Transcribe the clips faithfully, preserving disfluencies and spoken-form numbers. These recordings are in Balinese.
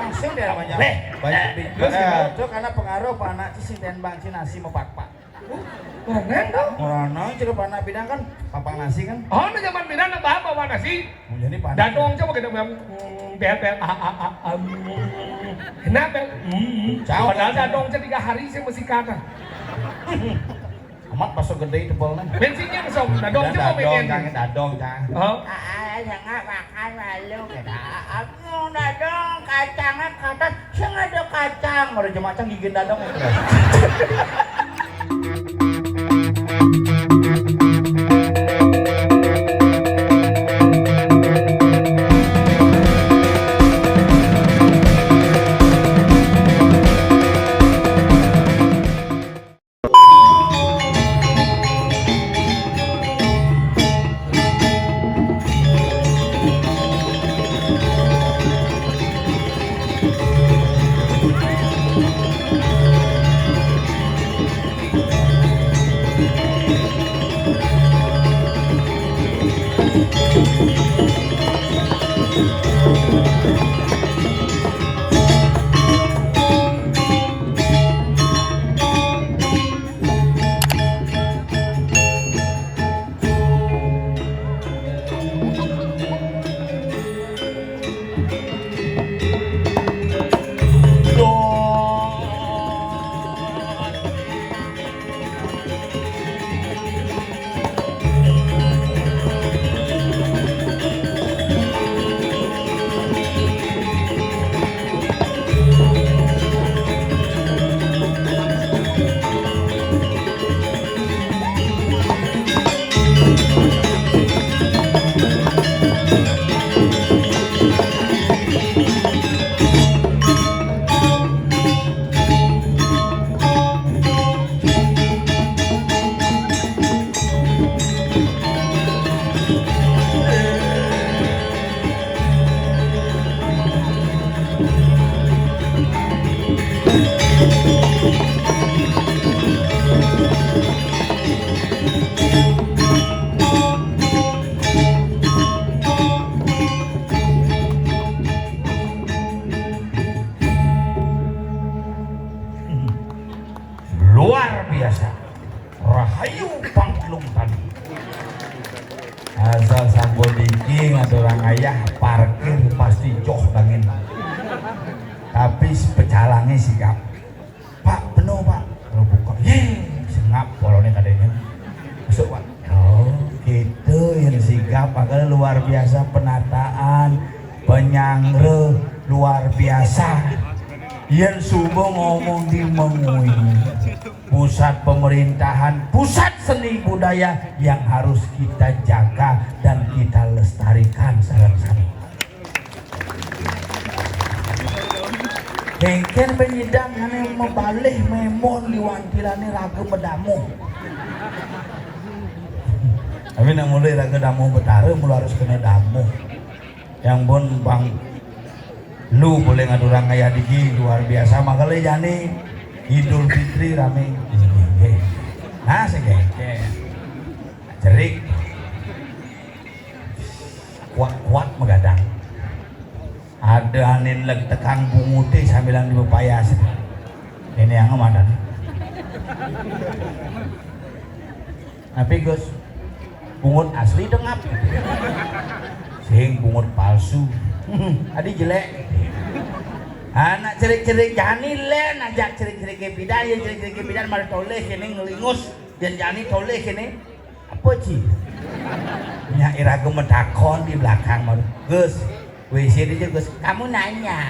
Langsung dia banyak. Weh. Banyak. Eh, terus eh, gimana? Itu karena pengaruh panak sing tembang Cina si mepakpak. Merenang dong. Merenang, cina panak bidang kan, papak nasi kan. Oh, ini zaman bidang apa, apa, apa nasi? Oh, jadi panak. Dadong coba kita bilang, mm, bel, bel, a, a, a, a, mm. Kenapa? Mm. Padahal dadong tiga hari saya masih kata. Amat paso gede tebelnya. Bensinnya sok, dadong coba dadong, bensin. Jangan dadong, jangan. Oh. Ah, ah, jangan makan malu kita. Aku dadong kacangnya kata, sing ada kacang. Udah macam gigi dadong. Luar biasa. Rahayu pangklung tadi. Asal sampun niki ngaturang ayah parkir pasti joh dangin. Tapi pecalangnya sigap. Pak, penuh, Pak. Kalau buka, ye, sengap polone kadenya. Masuk, Pak. Oh, gitu yang sigap, makanya luar biasa penataan, penyangre luar biasa. Yang subuh ngomong di Mengwi, pusat pemerintahan, pusat seni budaya yang harus kita jaga dan kita lestarikan sareng sami. Kengken penyidang ane mebalih memon diwantilane raga medamuh. Tapi nak mulai raga damuh betara, mula harus kena damuh. Yang pun bang lu boleh ngaturang ayah digi luar biasa. Makanya jani Idul Fitri rame. Nah, segengke. Cerik. Kuat-kuat megadang. Ada anin leg tekang bunguti sambilan dipepayas. Ini yang mana? Tapi Gus, bungut asli dengap. Sing bungut palsu. Adi jelek. Anak cerik-cerik jani len ajak cerik-cerik ke bidan, ya cerik-cerik ke bidan malah toleh kene ngelingus. Dan jani toleh kene. Apa, Ci? Nyak iraga metakon di belakang baru. Gus, W C di Gus. Kamu nanya.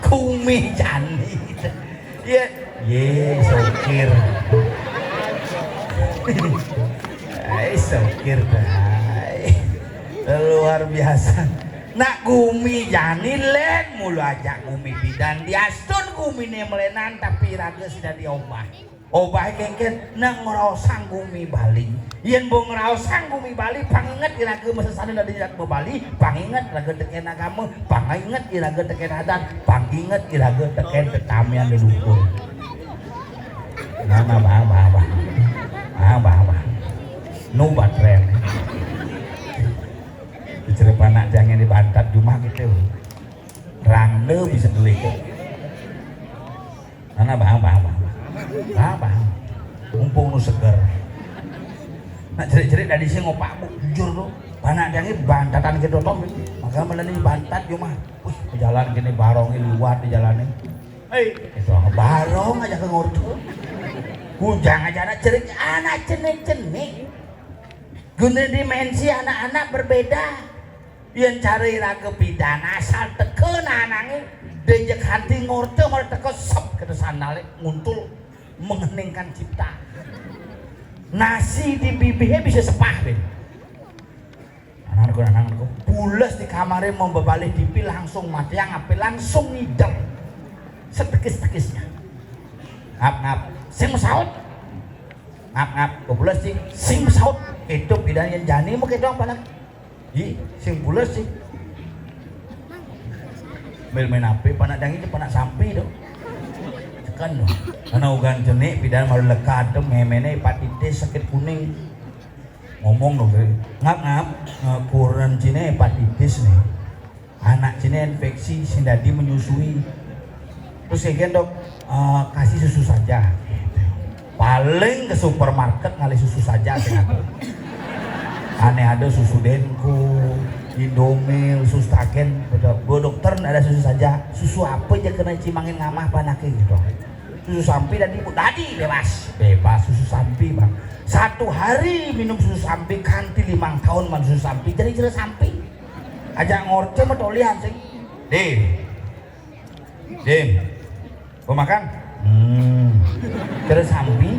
Kumi jani. Iya. Ye, sokir. Ai, sokir, ai. Luar biasa. Nak gumi jani len mulu ajak gumi bidan. Diastun gumine melenan tapi raga sida diobah. Obah kengken nang ngraosang gumi Bali. Yen bo ngraosang gumi Bali, panginget iraga masesane dadi iraga Bali, panginget iraga teken agama, panginget iraga teken adat, panginget iraga teken tetamian leluhur. Nah, nah, bah, bah, bah. Nah, bah, bah. Nu batren. Cerita anak jangan dibantat jumah gitu. Lho, bisa beli kok. Mana bang, bang, bang, bang, bang. Mumpung nu seger. Nak cerik-cerik tadi sih ngopak bu, jujur tuh. Panak dia ini bantatan gitu tuh. Maka melani bantat yo mah. Wih, jalan gini barong ini luar di jalannya. Hei, itu apa barong aja ke ngortu. Kujang aja anak cerik, anak cenik-cenik. Guna dimensi anak-anak berbeda. Yen cara iraga pidan asal teka nanange, deje kanti ngorta malah teka sep kata sandale nguntul mengheningkan cipta. Nasi di bibirnya bisa sepah deh. Anak-anak, anak-anak, pules di kamare mau bebalih T V langsung mati yang apa langsung ngidem setekis-tekisnya. Ngap ngap, sing mesaut. Ngap ngap, kebeles sih, sing mesaut. Itu pidan yang jani mau kita apa lagi? Ih, sing pules sih. Main-main apa? Panak dangi panak sampi tu. Tekan tu. Karena ugan cenik pidan malu lekat tu memene hepatitis sakit kuning. Ngomong tu, ngap ngap, eh, kuren cine hepatitis nih. Anak cine infeksi sing dadi menyusui. Terus ya kan dok, eh, kasih susu saja. Paling ke supermarket ngalih susu saja sing ada. Ane ada susu Denko, Indomil, Sustagen. Bu dokter ndak ada susu saja. Susu apa aja kena cimangin ngamah panake gitu. Susu sampi dan ibu tadi bebas, bebas susu sampi bang. Satu hari minum susu sampi kanti limang tahun man susu sampi jadi jelas sampi. Ajak ngorce metolian sing. Deh. Din, mau makan? Hmm. Terus sambil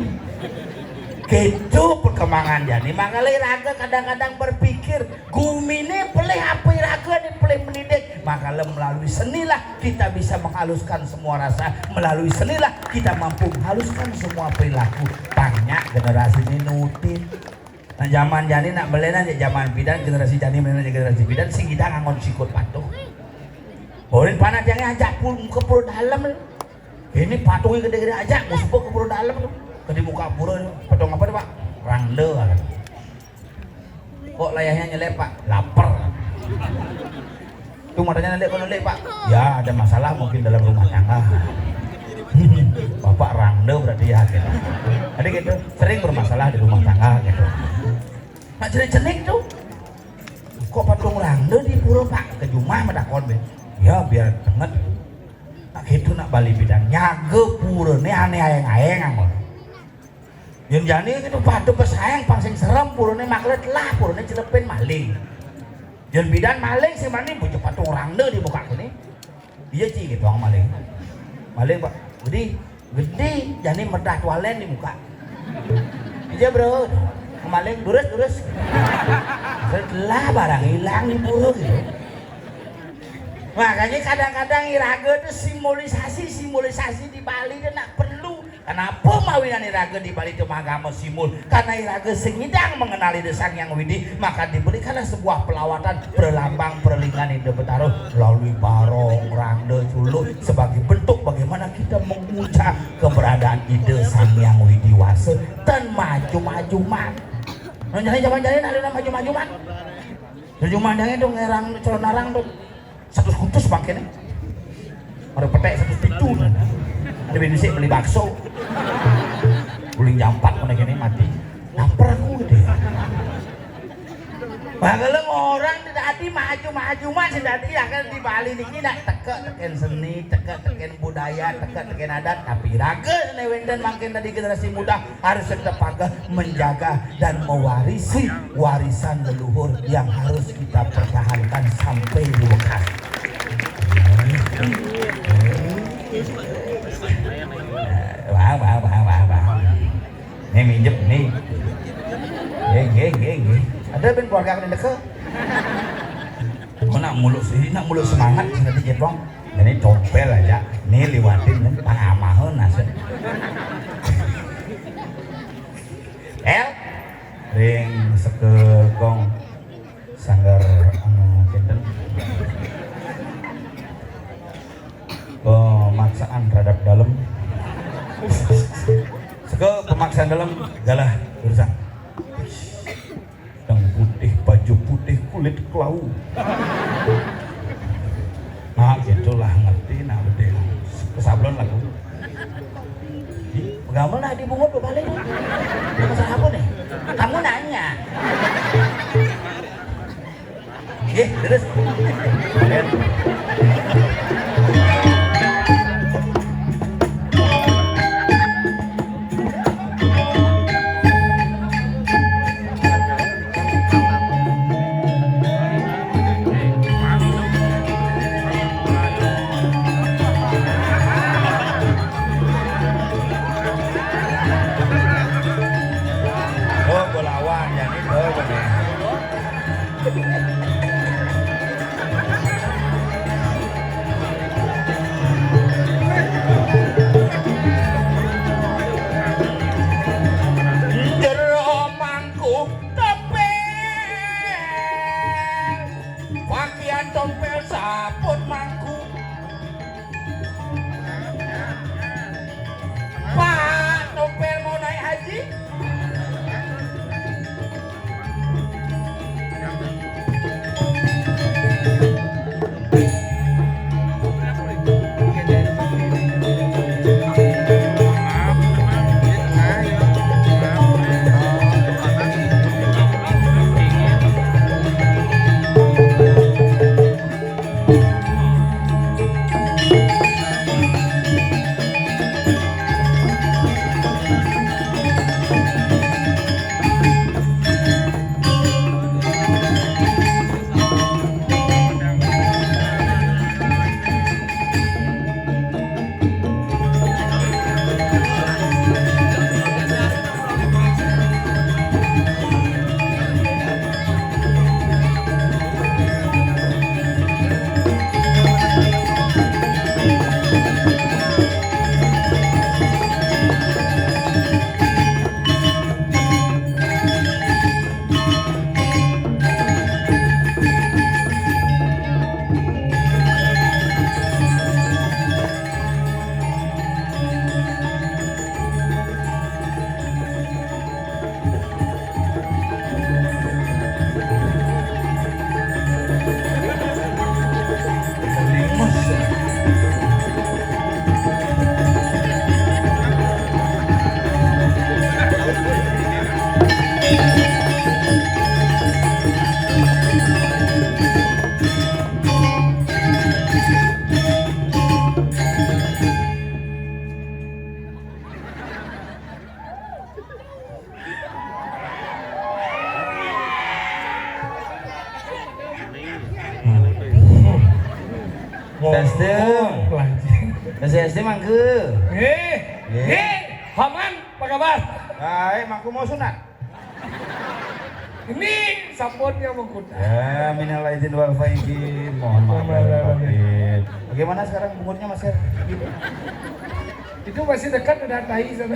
gitu perkembangan jani. Makanya raga kadang-kadang berpikir gumine pelih apa raga ni pelih mendidik. Makanya melalui senilah kita bisa menghaluskan semua rasa. Melalui senilah kita mampu menghaluskan semua perilaku. Banyak generasi ini nutin. Nah, zaman jani nak belenan ya zaman pidan, generasi jani belenan ya generasi pidan sing kita ngangon sikut patuh. Borin panas yang ajak pun ke pura dalam. Ini patungnya gede-gede aja, mau sebut ke pura dalam tuh. Ke di muka pura tuh. Patung apa tuh, Pak? Rangda. Kok layahnya nyelip, Pak? Lapar. Itu matanya nelik kok nelik, Pak. Ya, ada masalah mungkin dalam rumah tangga. Bapak rangda berarti ya gitu. Jadi gitu, sering bermasalah di rumah tangga gitu. Nak cenik-cenik tuh. Kok patung rangda di pura, Pak? Ke jumah medakon be. Ya biar denget. Nak gitu nak bali bidang nyaga pura ni aneh aeng-aeng angkon. Yen jani gitu padu pesaing pang sing serem purune maklet lah purune celepin maling. Yen bidan maling sing mani bocah patung rangda di muka kene. Iya ci gitu ang maling. Maling, Pak. Gede, gede jani merdah tualen di muka. Iya, Bro. Maling durus, durus. Lah barang hilang di pura gitu. Makanya kadang-kadang iraga tuh simbolisasi, simbolisasi di Bali itu nak perlu. Kenapa mawinan iraga di Bali itu magama simbol? Karena iraga sing nyidang mengenali Sang Hyang Widi, maka diberikanlah sebuah pelawatan perlambang perlingan Ida Betara melalui barong, rangda, culuk sebagai bentuk bagaimana kita mengucap keberadaan Ida Sang Hyang Widi Wasa dan maju-maju mat. Nah, jadi zaman jani ada maju-maju mat. Terjemahan jani tuh ngerang calon arang tuh. Satu kutus pakai nih. Ada petek satu pitu. Ada bini sih beli bakso. Guling jampat mana gini mati. Lapar aku gitu ya. Bagala orang tadi maju-maju mah sing dadi akan di Bali niki nak teka teken seni, teka teken budaya, teka teken adat, tapi raga sene wenten mangkin tadi generasi muda harus tetap pagah menjaga dan mewarisi warisan leluhur yang harus kita pertahankan sampai di bekas. Wah, wah, wah, wah, wah. Nih minjem nih. Nggih, nggih, nggih, nggih. Ada ben keluarga aku deket. Kok nak muluk sih, nak muluk semangat nanti jepong. Ini compel aja. Nih liwatin nih, pangamahan nasib. El, ring sekegong sanggar anu kinten. Pemaksaan terhadap dalam. Seke pemaksaan dalam galah urusan. Yang putih, baju putih, kulit kelau. Nah, itulah ngerti. Gamel nah dibungut dua kali nih. Masalah apa nih? Kamu nanya. Nggih, terus. Oh, bolawan, ya, ini, oh, bener. Jero mangku topel. Pakaian topel saput mangku. Pak, topel mau naik haji? Testing. Testing mangke. Eh, eh, Haman, apa kabar? Baik, mangku mau sunat. Ini sampun yang mengkuda. Ya, minal aidin wal faizin. Mohon maaf lahir dan batin. Bagaimana sekarang bungutnya, Mas Her? Itu masih dekat, udah tai sana.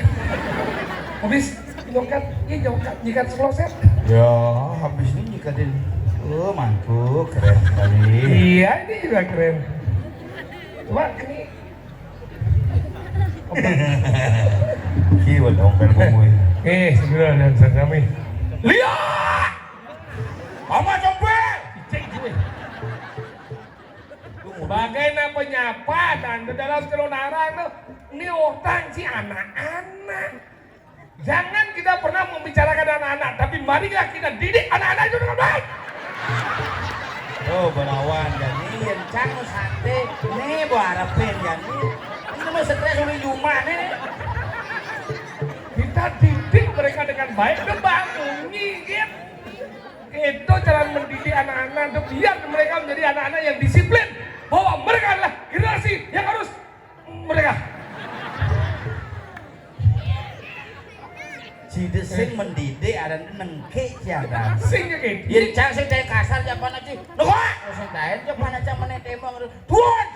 Habis nyokat, ini nyokat, nyikat kloset. Ya, habis ini nyikatin. Oh, mangkuk, keren sekali. Iya, ini juga keren. Coba ini. Kiwat dong, pel bumui. Eh, segera dan sami. Lihat! Mama coba! Cek gue. Sebagai napa nyapa, tante dalam celonarang tuh, ini orang si anak-anak. Jangan kita pernah membicarakan anak-anak, tapi marilah kita didik anak-anak itu dengan baik. Oh, belawan jadi yang cang sate, nih, buah arepin jadi. Ini mah stres oleh jumah nih. Kita didik mereka dengan baik, udah bangun, ngigit. Itu cara mendidik anak-anak, untuk biar mereka menjadi anak-anak yang disiplin. Bahwa mereka adalah generasi yang harus mereka. Sida sing mendidik aran nengke ciadan. Sing ya gitu. Yen cang sing dai kasar japan aja. Lho kok? Sing dai japan aja meneh tembok. Duun.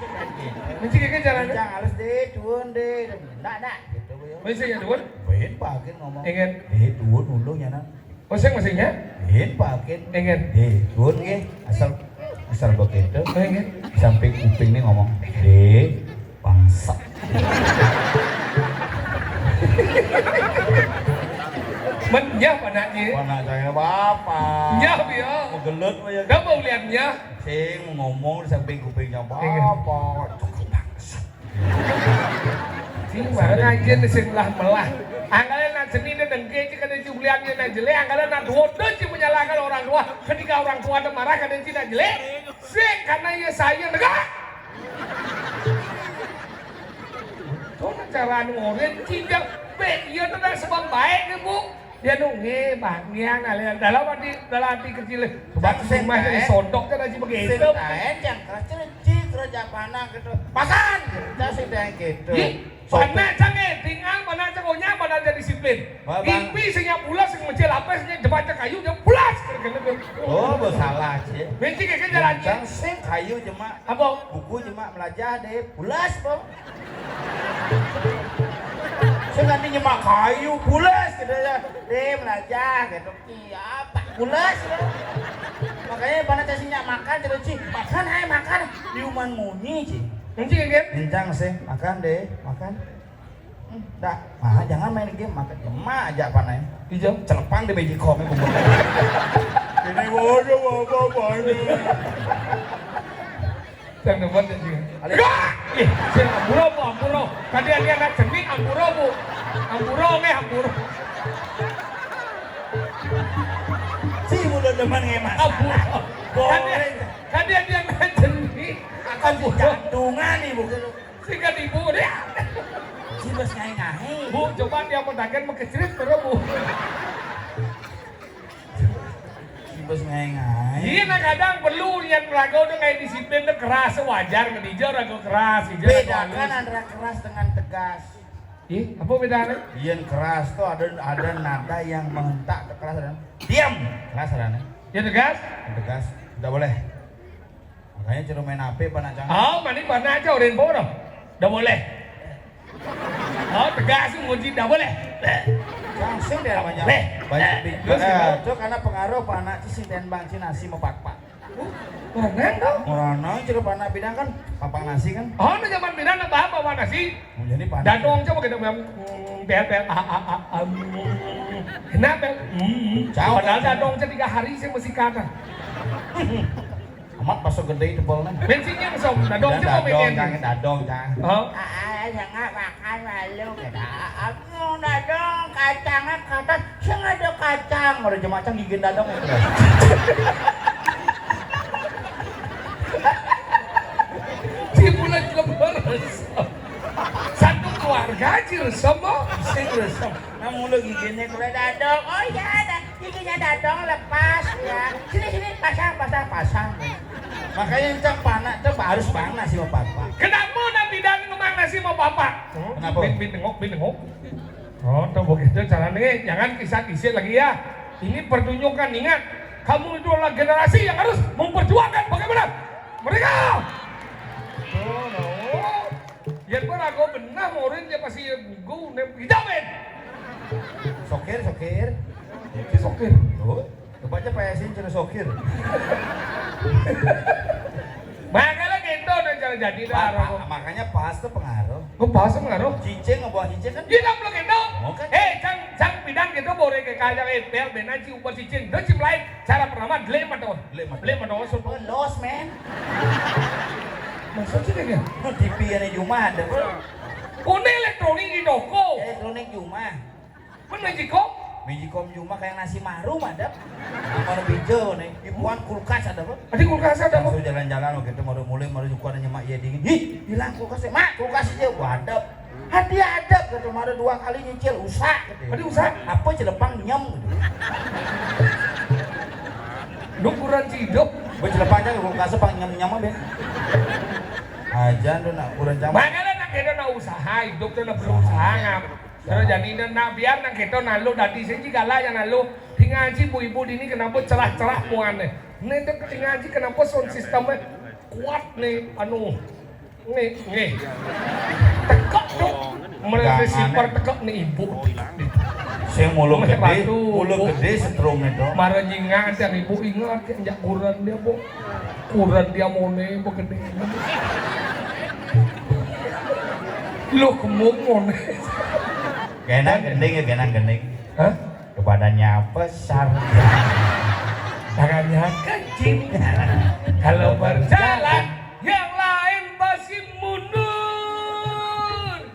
Mesti kayak caranya. Cang halus deh, duun deh. Ndak, ndak gitu ya. Mesti ya duun. Ben pakin ngomong. Ingat. Eh, duun ulung ya nang. Oh, sing mestinya? Yen pakin. Ingat. Eh, duun nggih. Asal asal begitu. Ingat. Samping kuping nih ngomong. Eh, bangsa. Menyah anaknya. Anak saya bapak. Nyah ya. Menggelut ya. Dah mau lihat nyah. Sing ngomong di samping kupingnya bapak. Cukup bangsa. Sing marang aja nih sing melah-melah. Angkala nak seni dengke aja kada cublian nak jelek, angkala nak tua deh sing menyalahkan orang tua. Ketika orang tua ada marah kada sing nak jelek. Sing karena ya saya negak. Tuh cara anu ngorin cinta. Be, iya tuh dah sebab baik nih, Bu. Dia nu nge bang niang ale dalam hati, dalam hati kecil. Coba sing mah jadi sodok kan aja begitu. Sing lain yang kerja cik kerja panah gitu. Makan. Kita sing lain gitu. Ih, panah cang eh, tinggal panah cang onyang panah jadi disiplin. Ipi sing yang pulas sing mecil apa sing depan cang kayu dia pulas. Oh, salah sih. Benci kayak jalan. Cang sing kayu cuma apa? Buku cuma melajah deh pulas po. Sing nanti nyemak kayu pulas gitu ya. Deh melajah gitu. Iya, Pak pulas ya. Makanya pada cacingnya makan terus sih makan hai makan diuman munyi sih. Kencing ya, Gem? Kencang sih, makan deh, makan. Hmm, dah, mah jangan main game, makan jemak aja apa nih? Hijau, celepang di biji komik. Ini waduh apa apa ini? Yang depan dia juga. Enggak! Ih, sing ampura, Bu, ampura. Tadi ada anak seni, ampura, Bu. Ampura, oke, ampura. Si muda demen ngemas. Ampura. Tadi, tadi ada anak seni. Akan si jantungan nih, Bu. Sing kan ibu dia. Si bos ngai-ngai. Bu, coba dia mau dagang mekecrit terus, Bu. Bos ngai-ngai. Iya, nah kadang perlu yang raga udah kayak disiplin tuh keras, wajar nggak dijauh raga keras, hijau raga bedakan halus. Antara keras dengan tegas. Ih, apa bedanya? Yang keras tuh ada ada nada yang menghentak tuh keras ada. Diam, keras ada. Ya tegas? Tegas, tidak boleh. Makanya cuma main H P panah cang. Oh, mani panah aja orang bodoh. Tidak boleh. Oh, tegas nguji dah boleh. Langsung dia banyak. Banyak. Terus gimana? Itu karena pengaruh anak sih dan bangci nasi mepakpak. Orang dong. Orang nang cerita anak bidang kan papak nasi kan. Oh, ini zaman bidang apa apa nasi? Jadi panas. Dadong coba kita bilang bel bel a a a. Kenapa? Padahal dadong tiga hari saya masih kata. Amat paso gede tebelnya. Bensinnya mesong, dadong cuma dadong, bebek. Cang, dadong, Cang. Oh. Ah, jangan makan malu kita. Aku dadong kacangnya kata sing ada kacang, udah jemacang gigi dadong. Cipulan lebar. Satu keluarga aja resem, sing resem. Nah, mulu giginya kalau dadong, oh iya ada. Giginya dadong lepas ya. Sini sini pasang pasang pasang. Makanya cang panak tuh harus panas sih bapak. Kenapa Nabi dan ngomong nasi mau bapak? Kenapa? Bin bin tengok bin tengok. Oh, tuh begitu caranya. Jangan kisah kisah lagi ya. Ini pertunjukan ingat. Kamu itu adalah generasi yang harus memperjuangkan bagaimana mereka. Tuh, no. Ya gua ragu benar morin dia pasti gua nem kita men. Sokir, sokir. Itu sokir. Oh, coba aja payasin cara sokir. Makanya gitu dan cara jadi dah. Makanya pas tuh pengaruh. Oh, pas tuh pengaruh. Cicing ngebuah cicing kan? Iya, belum gitu. Oh, kan? Eh, cang cang bidang gitu boleh ke kaya eh pel benar ci umpar cicing. Dia cim lain cara pertama dele mata. Dele mata. Dele mata. Los men. Maksudnya dia? T V ada cuma ada. Kone elektronik di toko. Elektronik cuma. Mana jiko? Magicom cuma kayak nasi maru ada. Maru hijau nih. Ibuan kulkas ada apa? Ada kulkas ada apa? Langsung jalan-jalan waktu itu maru mulai maru juga ada nyemak ya dingin. Ih, hilang kulkasnya. Mak, kulkas aja. Waduh. Hadiah ada gitu. Maru dua kali nyicil usah gitu. Ada usah? Apa celepang nyem gitu. Dukuran cidok. Gue celepang aja kulkasnya pang nyem nyem apa? Aja tuh nak kurang jam. Makanya nak kita nak usaha hidup tuh nak berusaha ngap. Terus jadi dan nak biar nak kita nalu dadi sing jigala yang nalu tinggal si ibu-ibu ini kenapa cerah-cerah muannya. Ini tuh tinggal si kenapa sound systemnya kuat nih anu nih nih tekek tuh mereka si tekek nih ibu. Sing mulut gede, mulut gede setrum itu. Marah jingat yang ibu ingat yang jakuran dia bu. Kuran dia mone begede. Lu kemung mone. Genang gending ya genang gending. Hah? Kepadanya besar. Tangannya kecil. Kalau berjalan yang lain pasti mundur.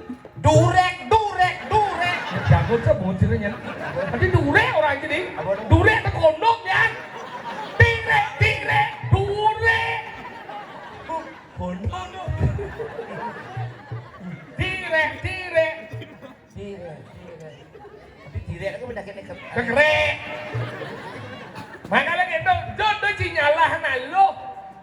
Durek, durek, durek. Jago sebut sih nyen. Tadi durek orang jadi. Apa tuh? Durek tuh kondom ya. Tirek, tirek, durek. Kondom. Tirek, tirek. Tirek, tirek. Tapi tirek itu penyakit kekerek. Makanya gitu, jodoh ci nyalah naluh.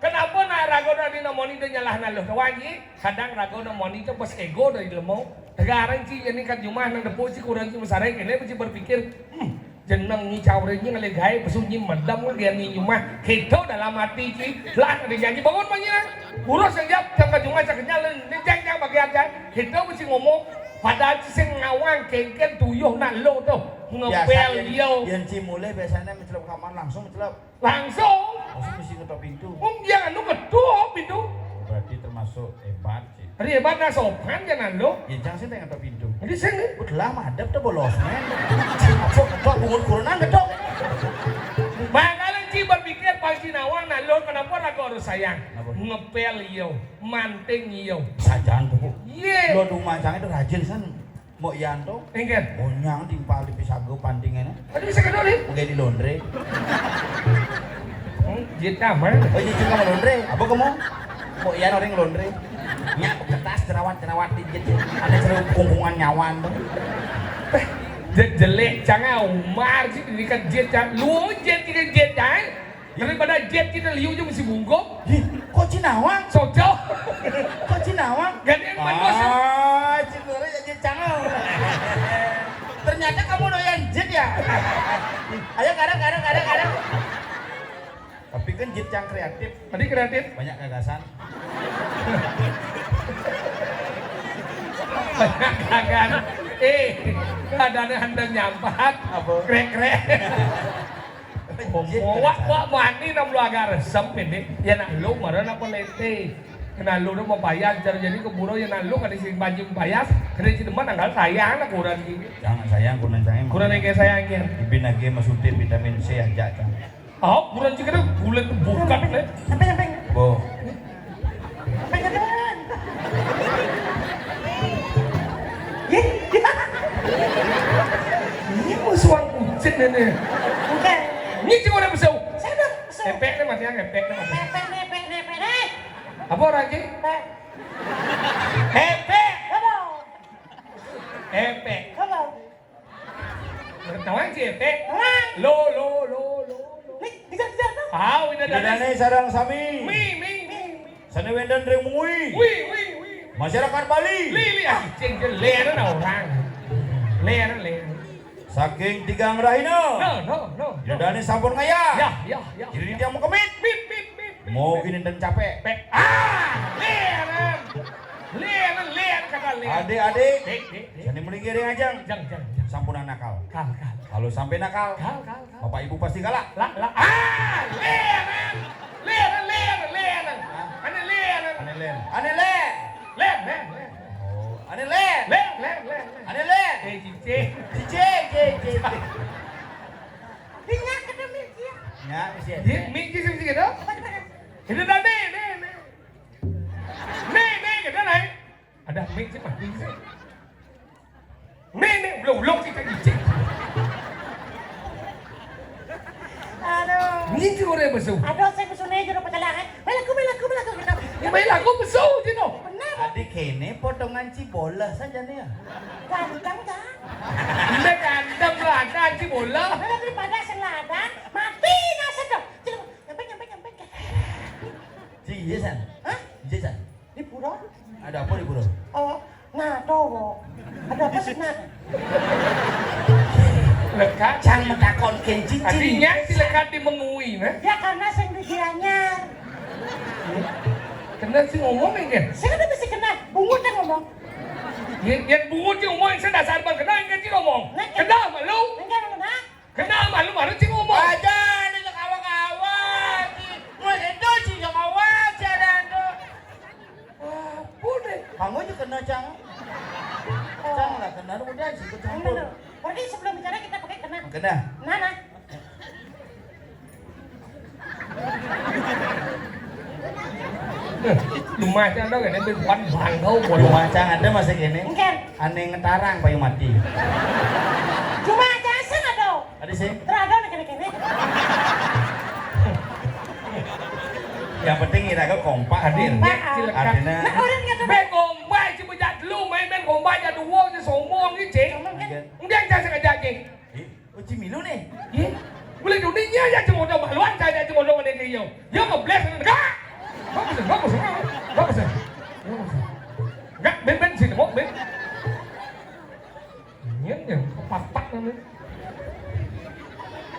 Kenapa nak rago nak dinomoni tu nyalah naluh? Kawan ji, kadang rago nomoni tu pas ego dari lemo. Tegarang ci ini kat jumah nang depo ci kurang ci masarai kene mesti berpikir, hmm, jeneng ni caure ni ngalih gae pesu ni medam ngan dia ni jumah. Kita dalam hati ci, lah ada janji bangun banyak. Urus yang jawab, jam kat jumah cak kenyal, ni jang jang bagi aja. Kita mesti ngomong, padahal ci sing ngawang kengken tuyuh nak lo tu. Ngepel dia. Yang ci mulai biasanya mencelop kamar langsung mencelop. Langsung. Langsung mesti ngetok pintu. Wong dia anu ngetok pintu. Berarti termasuk hebat sih. Hari hebat nak sopan kan anu. Ya jangan sih ngetok pintu. Jadi sini. Udah lama ada tuh bolos men. Apa ngetok bungut kurunan ngetok. Bakalan ci berpikir pasti nawang nak lo kenapa ragu harus sayang. Kenapa? Ngepel iyo, manting iyo. Sajaan buku. Iya. Lo rumah itu rajin san. Mbok Yanto. Inggih. Monyang timpal di pisago pantingan. Tadi bisa kedua nih. Oke di laundry. Hmm, jit kamar. Oh iya juga laundry. Apa kamu? Mbok Yan orang laundry. Nyak kertas jerawat jerawat dikit. Ada seru kungkungan nyawan tuh. Eh, jelek jangan Umar sih dikejit kan. Lu jit dikejit kan. Daripada jet kita liu je mesti bungkuk. Ih, kok Cinawang? Sojo. Kok Cinawang? Ganti yang bagus. Ah, Cinawang jadi cangau. Ternyata kamu doyan jet ya? Ayo kadang kadang kadang kadang. Tapi kan jet yang kreatif. Tadi kreatif. Banyak gagasan. Banyak gagasan. Eh, keadaannya hendak nyampat. Apa? Krek-krek. Wak wak mani nam lu agak resep ini. Ya nak lu marah nak pelete. Kena lu tu mau payah cari jadi keburu ya nak lu kada sing baju payah. Kada si teman anggal sayang nak kurang gini. Jangan sayang kurang sayang. Kurang yang kayak sayang ya. Ibin lagi masuk vitamin C aja kan. Oh, kurang sih kada bulat bukan deh. Sampai sampai. Bo. Ini musuhan kucing ini. Bukan. Ini cuma ada besau. Saya dah besau. Epek ni mati yang epek ni mati. Epek ni, epek ni, epek ni. Apa orang ni? Epek. Epek. Apa? Epek. Ketawa si epek. Lo, lo, lo, lo, lo. Nih, bisa, bisa, tuh. Ah, udah dah. Ida dane sareng sami. Mi, mi, mi. Sane wenten ring mui. Wi, wi, wi. Masyarakat Bali. Li, li, ah, cing, cing, ler na orang. Ler, ler. Saking tigang rahina. No, no, no. Ida dane sampun ngayah. Ya, ya, ya. Jadi dia mau kemit. Mit, mit, mit. Mau gini dan capek. Pe-, ah, ler. Ler, ler, kata ler. Adik-adik. Dek, dek, dek. Jadi mending ring ajang. Jang, jang, jang. Sampun nakal. Kal, kal. Kalau sampai nakal. Kal, kal. Bapak Ibu pasti galak. La, la, ah, ler, ler, ler, ler. Hah? Ane ler. Ane ler. Ane ler. Ler, ler, ler. Oh, ane ler. Ler, ler, ler, ler. Ane ler. Eh, cici. Cici, cici, cici. Dia kena mik dia. Ya, mesti ada. Dia mik dia mesti kena. Apa, apa? Kena dah, nih, nih, nih. Nih, nih, kena, nih. Ada mik sih, mati sih. Nenek belum-belum kita ijin. Aduh. Ni tu orang besar. Aduh, saya besar ni je dah pecah lah, eh. Baiklah, aku, baiklah, aku, baiklah, aku. Ya, baiklah, aku besar je tu. Benar. Adik kene potongan cibola saja ni ya. Ganteng kan? Dia ganteng lah, ada cibola. Kalau daripada sing ladan, mati nasib tu. Cuma, nyampe, nyampe, nyampe. Ci, iya, San? Hah? Iya, San? Di pura? Ada apa di pura? Oh, nah, tahu. Ada apa sih, nah? Lekat. Cang metakon kenci. Artinya si lekat di mengui, nah? Ya, karena sing di Gianyar. Kena si ngomong ini. Saya kan mesti kena. Bungut yang ngomong. Yang, yang bungut yang ngomong, saya dasar bang kena, yang kenci ngomong. Nah, kena malu. Enggak, enggak. Kenal malu-malu cing ngomong. Aja ni kawan-kawan. Mulai itu cing kawan siaran tu. Apa deh? Kamu juga kena cang. Cang lah kena udah sih ikut campur. Kena tu. Berarti sebelum bicara kita pakai kena. Kena. Nah, nah. Eh, lu Macam ada kan itu bukan bangau bodoh. Macam ada masih kene. Mungkin. Aneh ngetarang payu mati. Cuma aja sih ada. Ada sih. Terada nih kene-kene. Yang penting ira ke kompak hadir. Kompak. Artinya. Nah, orang nggak tahu. Be kompak cuma jak dulu main-main kompak jak dua je sombong gitu. Mungkin. Mungkin jangan sengaja aja. Ih, oh, Cimilu nih. Ih, boleh duduknya ya cuma udah maluan saya cuma udah mana dia. Ya ngebles enggak. Bagus, bagus, bagus. Enggak, ben ben sini mau ben. Ini yang kepatak namanya.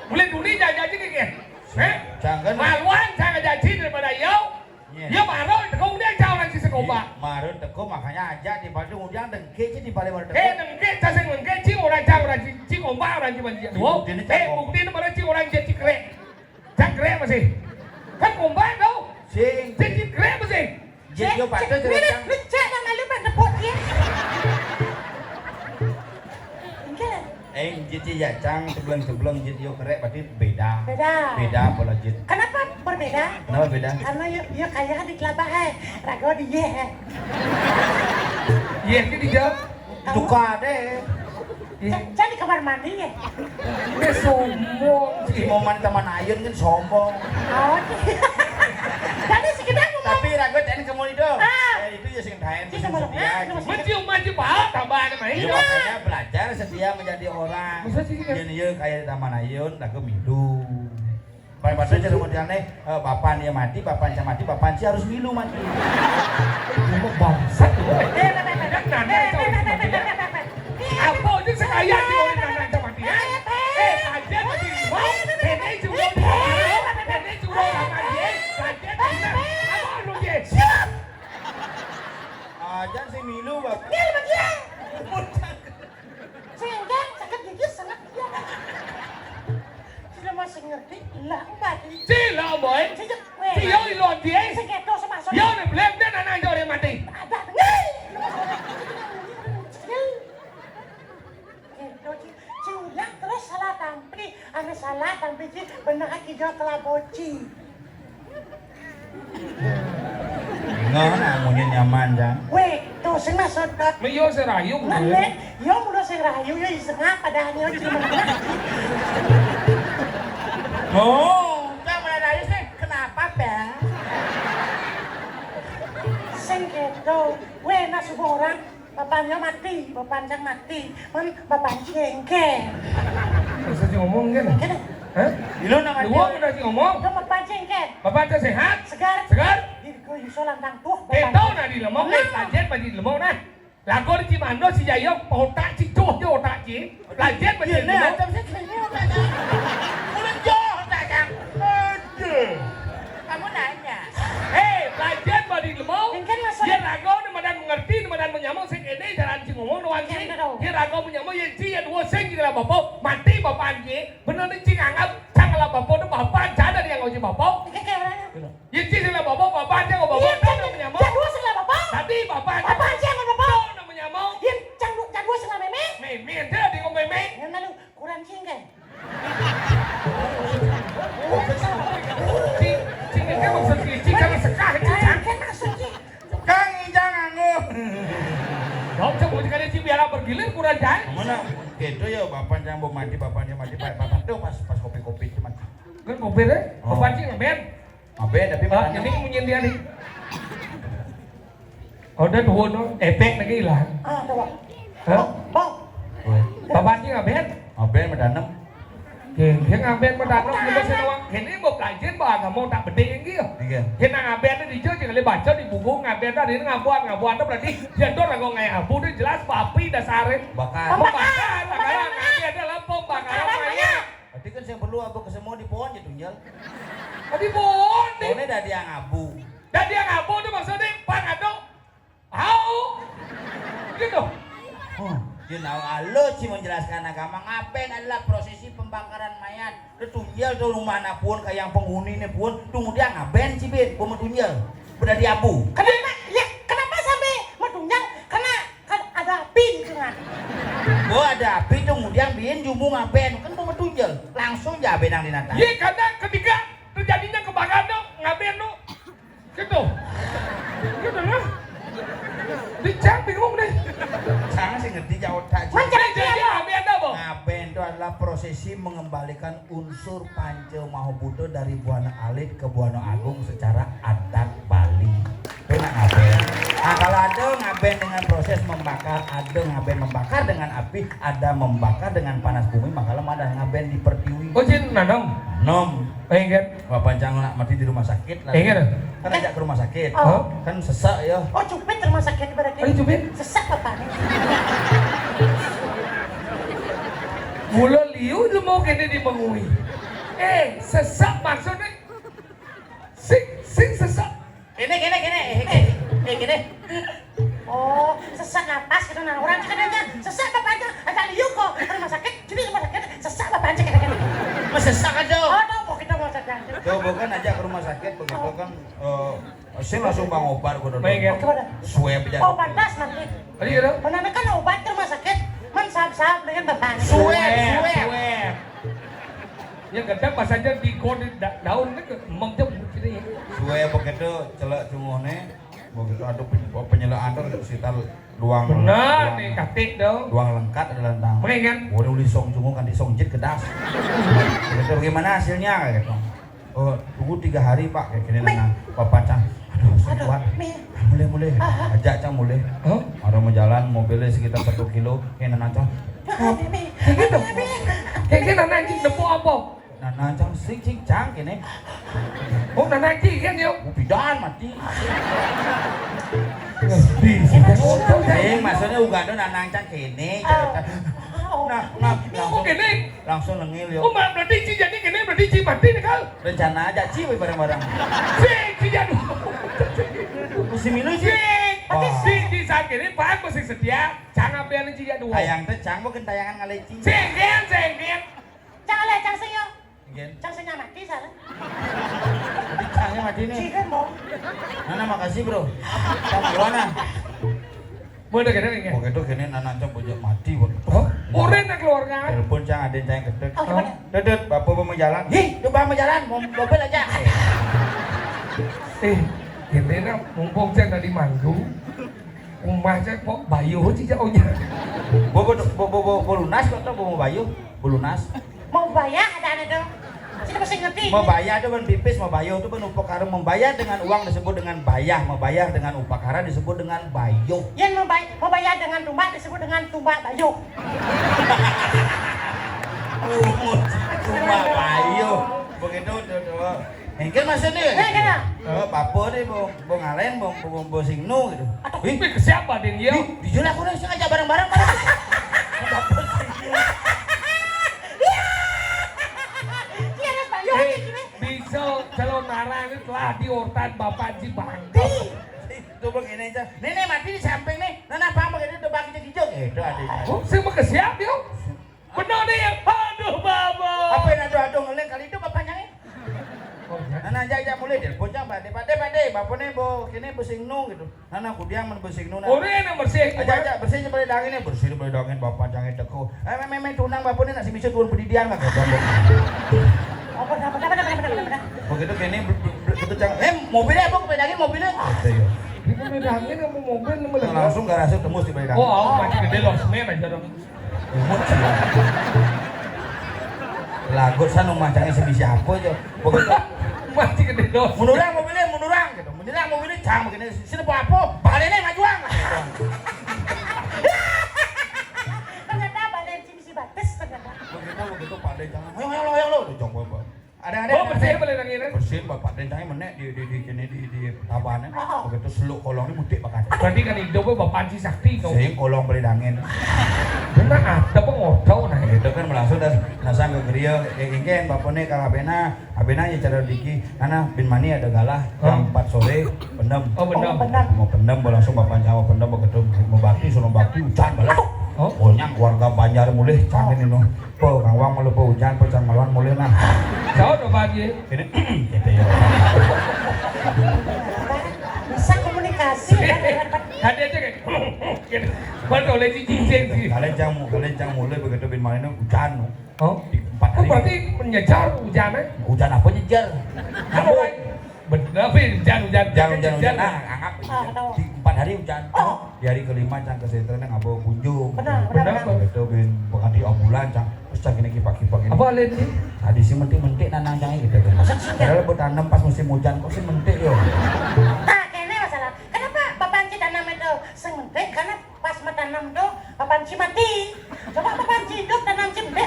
Boleh duduk aja aja nih. Eh, jangan. Maluan saya ngajaji daripada yo. Iya. Iya, baru teko udah jauh lagi sekoba. Baru teko makanya aja di Padang udah dengke sih di Padang baru teko. Eh, dengke, saya dengke sih orang jauh orang sih komba orang sih banjir. Dua. Eh, bukti ini mana sih orang jadi krek. Cak krek masih. Kan komba tau. Sing. Jadi krek masih. Jadi yo patut. Ini cerita. Lecek nama lu pada pot ya. Enggak. Eh, jit ya cang cebleng-cebleng jit yo kerek berarti beda. Beda. Beda pola jit. Kenapa berbeda? Kenapa beda? Karena yo, yo kaya di kelapa hai, rago di ye hai. Ye ke dijawab. Kamu? Duka deh. Ca-, cari kamar mandi ya. Ini sombong. Si moman teman ayun kan sombong. Oh. Jadi sekedar mau. Tapi rago tadi kamu itu. Ah. Eh, itu ya sing taen. Sing setia. Maju maju paham tambah ada main. Ya, makanya belajar setia menjadi orang. Masa sih, kan? Jadi ya kayak di Taman Ayun, lagu milu. Paling pada jadi modelnya, eh, bapak dia mati, bapak dia mati, bapak dia harus milu mati. Ini bangsat loh. Tidak nanya itu. Apa aja sekaya di orang nanya sama dia? Eh, aja mati mau. Ini juga di mau. Ini juga sama dia. Aja tidak. Apa lu dia? Siap. Aja si milu, Bang. Dia sama dia. Sehingga sakit gigi sangat dia. Sila masih ngerti, lah, mati. Sila, boy. Sejak, weh. Sila, ilon, dia. Sing keto sama sono. Ya, udah, belum, dia nana, dia orang mati. Ada, nih. Keto, ci. Ci ulang terus salah tampi. Ane salah tampi, ci. Bener aki jawab kelaboci. Ngono nak munyi nyaman, Jang. Weh, tuh sing maksud kok. Me yo sing rayu, Nah, gue. Nek, yo mulo sing rayu, yo iseng apa dah, yo cuma. Oh, Jang, mana rayu sih? Kenapa, Bang? Sing keto. Weh, nak subuh orang, bapaknya mati, bapak Jang mati. Men, bapak jengkel. Bisa ngomong kan? Kan? Hah? Lu nama Lu dia? Udah ngomong? Itu bapak jengkel. Bapak teh sehat? Segar. Segar? Di kuyuso lantang tuh, Bapak. Kita nah di lemong, eh, Nah. Pelajar bagi di lemong nah. Lagu di Cimando si Jayo, otak si tuh, dia otak si. Pelajar bagi Iya, di nah, lemong. Tapi saya sini otak, Jang. Udah jauh otak, Jang. Aduh. Kamu nanya. Eh, pelajar bagi di lemong. Yang kan maksud Dia lagu ni madan mengerti, ni madan menyamuk, sing ini jalan si ngomong doang si. Yang betul. Dia lagu menyamuk, yang si, yang dua sing, dia lah bapak. Mati bapak si. Bener ni cing anggap, cang lah bapak tu bapak, cang ada yang ngau si bapak. Oke, oke, oke. Bener. Ye, ci sing lah bapak, bapak aja kok bapak. Iya, tak nak menyamau. Jadwal sing lah bapak. Tadi bapak aja. Bapak aja kok bapak. Tak nak menyamau. Iya, cang du-, jadwal sing lah meme. Meme aja di kau meme. Yang lalu kurang cing kan? Ci, ci, ini maksud ci, ci, jangan sekah, ci, Nah, jangan. Kan maksud ci. Kang Ijang anu. Dok, cek mau sekali ci biar bergilir kurang jahit. Mana? Gitu ya, bapak yang mau mandi, bapak yang mandi, bapak, bapak tuh pas, pas kopi-kopi cuma. Kan kopi deh, Oh. Bapak ci ngeband. Apa ya, tapi Ah, mana? Ini munyin dia nih. Udah dua no, efek lagi hilang. Ah, coba. Hah? Bang, bang. Weh. Bapak ini ngapain? Ngapain, medanem? Oke, dia ngapain medanem? Kita sih nawang, ini mau belajar, bah, nggak mau tak penting ini ya. Iya. Kita ngapain tuh dijauh, jangan baca di buku, ngapain tadi ini ngabuan, ngabuan tuh berarti jadwal lagu ngai abu tuh jelas, papi dasarin. Bakar. Pembakaran, pembakaran, ngapain ada lah pembakaran Pembakaran mayat. Berarti kan yang perlu abu ke semua di pohon ya, Tunjal? Oh, di pohon, nih. Pohonnya dari yang abu. Dari yang abu tuh maksudnya, Pak Ado. Au. Gitu. Oh, you know, lo sih menjelaskan agama. Ngapain adalah prosesi pembakaran mayat? Lu Tunjal tuh rumah anak pun, kayak yang penghuni nih pun. Tunggu dia ngapain sih, Bin? Gua mau Tunjal. Udah di abu. Kenapa? Ya, kenapa sampai mau Tunjal? Karena kan ada api gitu kan. Oh, ada api tuh, kemudian Bin jumbo ngapain? Kan gua mau Tunjal. Langsung aja Bin yang dinata. Iya, karena ketika terjadinya kebakaran tuh, ngapain tuh? Gitu. Gitu lah. Di cang bingung deh. Cang sih ngerti jauh tak. Mencari dia. Ngaben itu adalah prosesi mengembalikan unsur Panca Maha Buddha dari Buana Alit ke Buana Agung secara adat Bali. Itu nak ngaben. Nah, kalau ada ngaben dengan proses membakar, ada ngaben membakar dengan api, ada membakar dengan panas bumi, maka lemah dan ngaben di pertiwi. Oh, jin nanam. Nom. Eh, kan? Bapak cang nak mati di rumah sakit lah. Eh, kan? Kan ajak ke rumah sakit. Oh. Kan sesak ya. Oh, cupit rumah sakit berarti. Oh, cupit? Sesak apa nih? Mula liu lu mau kene di mengui. Eh, sesak maksudnya sing sing sesak. Kene, kene, kene. Eh, eh, eh, kene. Oh, sesak napas gitu nah. Orang kadang sesak bapaknya, ada liu kok ke rumah sakit, jadi rumah sakit sesak bapaknya kadang-kadang. Mas sesak aja. Oh, tuh, kok kita mau sesak. Tuh, bukan aja ke rumah sakit begitu kan, eh, sing langsung bang obat kudu. Baik, ya. Gimana? Swab aja. Oh, pantas nanti. Tadi gitu. Mana kan obat ke rumah sakit, man sahab-sahab dengan bapak. Swab, swab. Ya gedang pas aja di kode da-, daun kan ke-, emang jam sini. Suwe begitu celek cungone, begitu ada pen-, penyelek antar sekitar luang. Benar luang, nih, katik dong. Luang lengkat ada lantang. Boleh kan? Boleh uli song cungo kan di song jit kedas. Begitu bagaimana hasilnya gitu. Oh, tunggu tiga hari, Pak, kayak gini. Meh. Nah, Bapak cang. Aduh, saya aduh, kuat. Meh. Mulai, mulai. Ah, ah. Ajak cang mulai. Hah? Ada mau jalan, mobilnya sekitar satu kilo, kayak nanang cang. Ah, Meh, Meh. Kayak gitu. Meh, Meh. Kayak gini nanang cing tepuk apa? Nah, nancang sing cing cang kene. Oh, nah, nanti kan, yo. Oh, pidan mati. Di sini. Sing, maksudnya uga ada nah nancang kene, cerita. Nah, nah, kok langsung, kene? Langsung nengil, yo. Oh, berarti ci jadi kene, berarti ci mati nih, Kal. Rencana aja, ci, weh, bareng-bareng. Sing, ci jadi. Mesti milu, ci. Sing. Wah. Sing, ci saat kene, Pak, mesti setia. Cang apa yang ci jadi? Tayang teh, cang, bukan tayangan ngaleci. Sing, sing, sing. Cang le, cang sing yo. Nggih. Cang sing mati salah. Cangnya mati nih. Cikan mau. Nana makasih, Bro. Sama gua nah. Mau udah gede nih. Oke tuh gini nana cang bojok mati waktu itu. Oh, udah nak keluarga. Telepon cang ada yang cang gedek. Oh, gimana? Dedet, bapak mau jalan. Hi, coba mau jalan, mau mobil aja. Eh, gini nah, mumpung cang tadi manggung. Umah cang kok bayuh ci jauhnya. Bo, bo, bo, bo, bo, bo lunas kok tuh, bo, bo bayuh, bo lunas. Mau bayah ada anu tuh. Sini mesti ngerti. Mau bayah tuh ban pipis, mau bayuh tuh ban upakara. Membayar dengan uang disebut dengan bayah, membayar dengan upakara disebut dengan bayuh. Yang mau bay-, mau bayar dengan tumbak disebut dengan tumbak bayuh. Tumbak bayuh. Begitu tuh, tuh. Engke maksudnya. Eh, kena. Oh, bapa ni bo, bo ngalen, bo, bo, bo, bo sing nu gitu. Aduh, ih, ke siapa dia? Di, di jalan aku nih sengaja bareng-bareng, bareng. Iya, ada bayar. Eh, ini bisa calon narang ini telah diortan Bapak Haji Bangkok. Itu begini aja. Nenek mati di samping nih. Nana apa begini tuh bagi kijok. Eh, itu ada. Oh, saya mau ke siapa, yo? Bener nih, aduh, Bapa. Apa yang aduh-aduh ngeleng kali itu bapaknya, eh? Oh, ya. Nah, nah, aja, aja mulai deh. Bocah, Pak, Dek, Pak, Dek, Pak, Dek. Bapaknya bo, kini bo sing nu gitu. Nah, nah, kudiang men bo sing nu, nah. Orang yang bersih. Aja, aja, bersih aja boleh dangin nih. Bersih boleh dangin, bapak jangan teko. Eh, memang, memang tunang bapaknya nasi miso turun pendidian lah, gitu. Apa, apa, apa, apa, apa, apa, apa? Begitu kini, ber-, ber-, ber-, gitu, jangan. Eh, mobilnya apa? Boleh dangin mobilnya. Gitu, ya. Ini boleh dangin sama mobil, sama. Nah, langsung garasi tembus di boleh dangin. Oh, aku masih gede loh, semen aja dong. Umut sih. Lagut san rumah cangnya sebisi apa aja. Begitu. Masih gede dos. Munduran mobilnya, munduran gitu. Munduran mobilnya, cang begini. Sini apa? Baliknya majuang. Ternyata balik sini si batis ternyata. Begitu, begitu, Pak De, jangan. Ayo, ayo, ayo, ayo. Udah, jangan, Pak. Ada, ada, oh, ada, bersih ada. Boleh dangin, eh? Bersih, Bapak Dentangnya menek di, di, di, kene di, di tabanan. Oh. Begitu seluk kolong ini mudik bakal. Berarti kan hidup, eh, Bapak Haji Sakti, no? Sing kolong boleh dangin. Benar, ada pengodau, nah. Itu kan langsung dah nasang ke geria, eh, ingken, Bapak nih, Kang Abena, Abena ya cara diki, karena bin mani ada galah, oh, jam empat sore, pendem. Oh, pendem. Oh, pendem. Mau pendem, mau langsung Bapak Jawa pendem, begitu mau bakti, suruh bakti, hujan balik. Oh. Pokoknya keluarga Banjar mulih, cangin ini, no. Po, ngawang malu po hujan, po cang maluan mulih nah. Jauh dong, Pak Haji. Ini, gitu ya. Bisa komunikasi, ya, dengan Pak. Tadi aja kayak, gitu. Baru oleh cicing sih. Kalian cang mu-, kalian cang mulih begitu bin main hujan. Oh. Di empat hari. Oh, berarti menyejar hujannya? Hujan apa nyejar? Apa, Pak? Bener, Pi, hujan, hujan. Hujan, hujan, hujan. Nah, anggap hujan. Di empat hari hujan. Oh. Di hari kelima, cang ke sentra, nang abah kunjung. Benar, benar, benar. Begitu, bin, bukan di ambulan, cang. Terus cang ini kipak-kipak ini. Apa, Lin? Tadi sih mentik-mentik nanang cang gitu, kan. Padahal buat tanam pas musim hujan, kok sih mentik, yo? Nah, kene masalah. Kenapa Bapak Anci tanam itu sing mentik? Karena pas matanam tuh, Bapak Anci mati. Coba Bapak Anci hidup, tanam cimbe.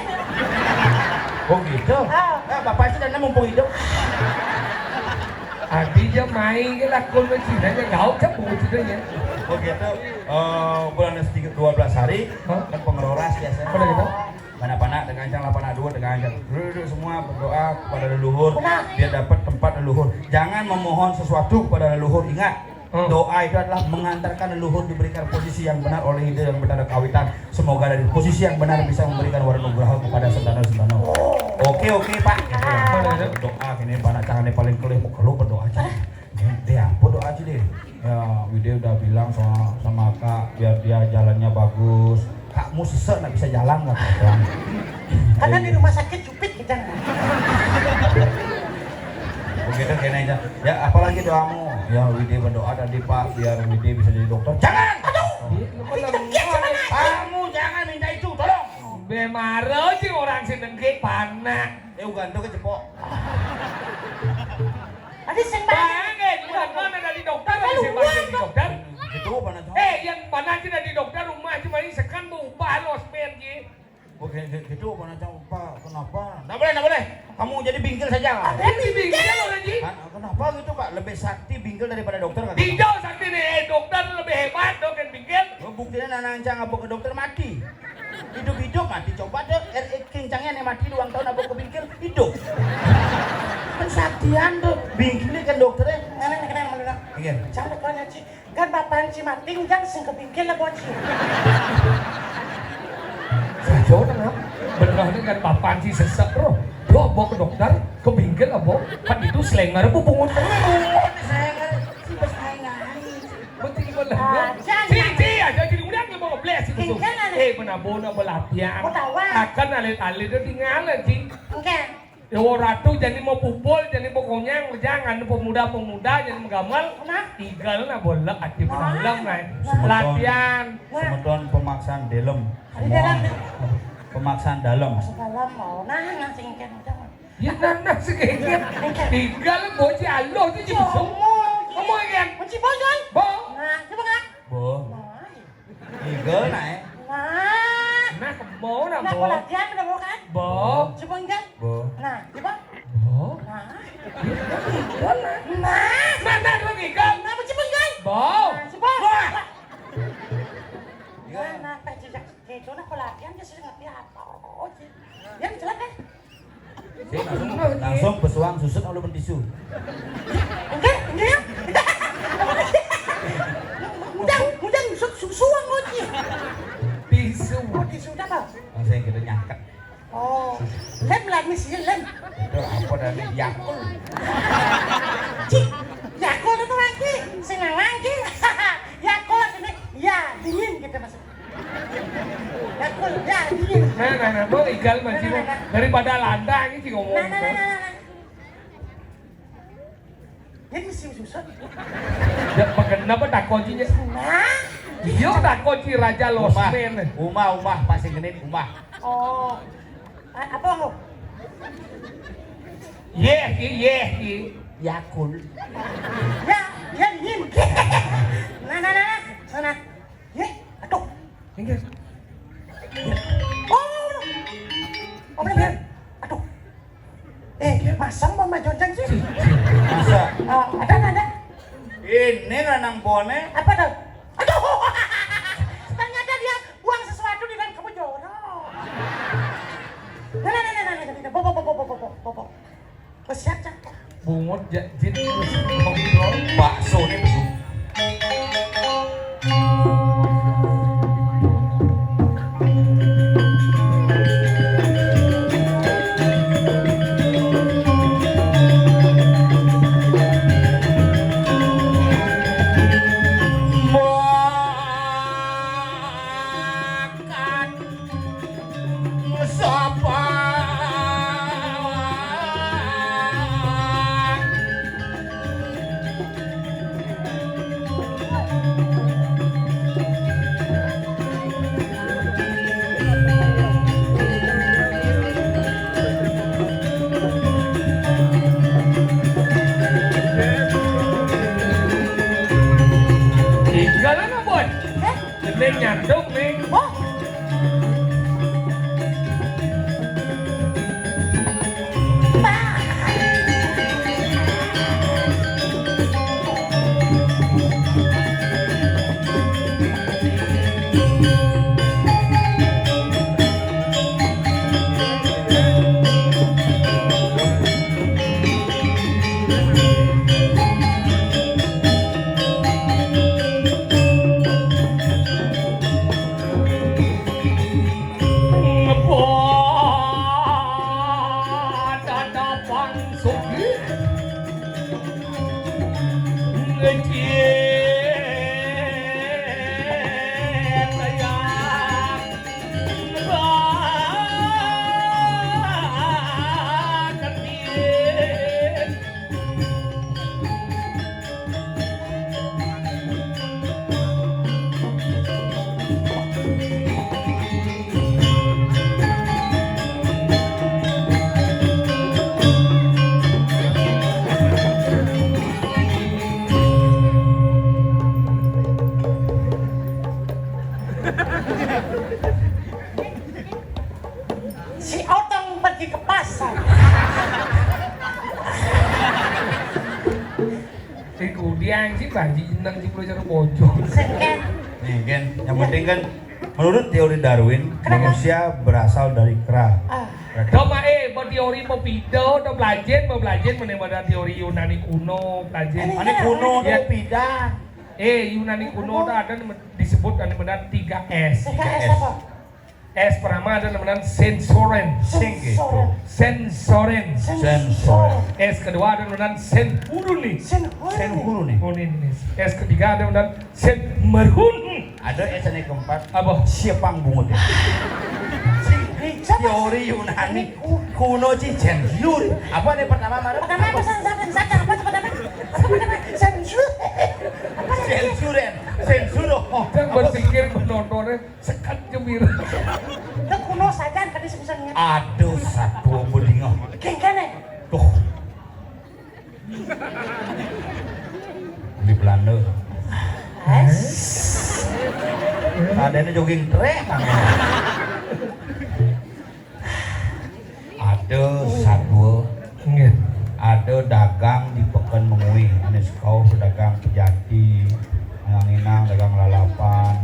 Oh gitu? Ah. Nah, Bapak Anci tanam mumpung hidup. Adi aja main ke lakon Cina aja, gaul, cak, bungut Cina aja. Oh gitu? Eh, bulan sedikit dua belas hari, hah? Kan pengeroras biasanya. Apa gitu? Mana panak dengan cang, lapan dua dengan cang. Duduk semua berdoa kepada leluhur, benar, biar dapat tempat leluhur. Jangan memohon sesuatu kepada leluhur. Ingat, hmm, doa itu adalah mengantarkan leluhur diberikan posisi yang benar oleh ide yang benar kawitan. Semoga dari posisi yang benar bisa memberikan wara nugraha kepada sentana-sentana. Oke, oke, Pak. Gitu ya. Doa gini, panak cang ini paling kelih, mau keluh berdoa aja. Dia, dia apa doa aja deh. Ya, Widi udah bilang sama, sama Kak, biar dia jalannya bagus. Kakmu sesek, nggak bisa jalan, nggak apa-apa. Karena di rumah sakit jupit kita. Begitu kena aja. Ya, apalagi doamu? Ya, Widi berdoa tadi, Pak, biar Widi bisa jadi dokter. Jangan! Aduh! Iya, lu pernah. Kamu jangan minta itu, tolong. Be mara sih orang sing dengki panak. Eh, ugan tuh kecepok. Tadi sing banget. Bang, eh, bulan mana dari dokter, dari sing banget di dokter? Gitu, mana tahu? Eh, yang mana aja dari dokter, rumah aja, mari sekan mau upah los, men, ji. Oke, gitu, mana tahu, Pak? Kenapa? Nggak boleh, nggak boleh. Kamu jadi bingkil saja. Ada di bingkil, orang ji. Kan, kenapa gitu, Pak? Lebih sakti bingkil daripada dokter, kan? Bingkil sakti nih, eh, dokter lebih hebat, dok, kan bingkil. Oh, buktinya nanang cang apa ke dokter mati. Hidup-hidup mati. Coba deh, R E King cangnya nih mati dua tahun apa ke bingkil, hidup. Kan saktian tuh. Bingkil ini kan dokternya. Nenek, nenek, nenek, nenek. Iya. Cang, dokternya, Ci. Kan Bapak Anci mati, ujang sing ke bingkil lah, Boci. Sajo nang, bener nih kan Bapak Anci sesek, bro. Bro, bawa ke dokter, ke bingkil lah, Bo. Kan itu slenger, Bu, bungut. Bungut, slenger. Si bos aing, aing. Berarti gimana? Ah, bro? Jangan. Ci, ci, aja jadi udah nggak mau ngebles itu. Bingkil lah. Eh, mana bona belatihan. Mau tawa. Akan alit-alit udah tinggal, Ci. Enggak. Dewa Ratu jadi mau pupul, jadi mau konyang, jangan pemuda-pemuda, jadi menggamal. Nah. Tigal nah bolak, ati, nah, pedalam, nah. Nah. Latihan. Nah. Semeton pemaksaan dalam. Ada dalam. Pemaksaan dalam. Maksud dalam, oh, nah, nah, sing kan, udah. Ya, nah, nah, sing kan. Tigal, bocah, aloh, itu jadi. Ngomong, kan? Kunci bos, kan? Bo. Nah, coba, kan? Bo. Nah. Tiga, nah, eh. Nah. Nah, kebo, nah, nah, bo. Pelatihan, udah, bo, kan? Bo. Coba, enggak? Bo. Nah, coba. Bo. Nah. Tiga, nah. Nah. Nah, nah, dua, tiga. Nah, coba, enggak? Bo. Nah, coba. Wah. Nah, nah, Pak Jejak, gitu, nah, pelatihan, dia sudah ngerti apa? Oh, gitu. Yang jelas, kan? Sing langsung, langsung besuang susut, lalu tisu. Enggak, enggak ya? Udah, udah susut susuang, Oci. Tisu. Oh, tisu apa? Langsung kita nyangket. Oh, lem lah, misi lem. Itu apa tadi? Yakul. Ci, Yakul itu lagi, sing lagi. Yakul ini, ya, dingin gitu maksudnya. Yakul, ya, dingin. Nah, nah, nah, bo, igal mah, Ci, bo. Nah, nah, nah. Daripada landa, ini, Ci, ngomong. Nah, nah, nah, nah, nah. Ini si susut. Ya, pakai kenapa tak kuncinya? Nah. Iya, tak kunci Raja Losmen. Umah, umah, pasti genit, umah. Oh. A-, apa lo? Yeh, Ci, yeh, Ci. Yakul. Ya, ya, dingin. Nah, nah, nah, nah. Sana. Ye, aduh. Inggih. Oh. Apa namanya? Aduh. Eh, masang mau maju sih? Masa? Oh, ada, ada. Ini lanang bone. Apa tuh? Aduh. Ternyata dia buang sesuatu di dalam kamu jorok. Nah, nah, nah, nah, nah, nah, nah, bobo, bobo, bobo, bobo, bobo. Kesian, Cak. Bungut ja-, jin terus ngobrol. Bakso ini besu. Sapa? Nyandung nih. Wah. Si Otong pergi ke pasar. Sing kudiang sih, Bang Ji, nang sing perlu cara bojong. Sing, Ken. Nih, Ken, yang penting kan, menurut teori Darwin, kenapa? Manusia berasal dari kera. Ah. Kera. Coba, eh, mau teori mau pido, mau belajar, mau belajar, mana ada teori Yunani kuno, belajar. Ini Yunani kuno, ya. Ada pidan. Eh, Yunani kuno tuh ada nama, disebut ada nama tiga S. Tiga S apa? S pertama ada nama Sensoren. Sing gitu. Sensoren. Sensoren. Sensoren. S kedua ada nama Senhuruni. Senhuruni. Senhuruni. Huruni. S ketiga ada nama Senmerhun. Ada S yang keempat. Apa? Siapang bungut ya. Si teori Yunani kuno, ci, Senhur. Apa nih pertama, Mara? Pertama apa? Apa? Sen-, sen-, sen-, apa? Apa? Apa? Apa? Apa? Senhur. Apa? Sensuren. Sensur. Oh, kan apa? Berpikir penontonnya. Sekat gembira. Itu kuno saja, tadi saya bisa ingat. Aduh, satu bedingo. Geng kene. Tuh. Di Belanda. Eh? Adanya jogging trek. Ada satu. Nggih. Ada dagang di Peken Mengwi, ane sekau pedagang pejati, nganginang dagang lalapan.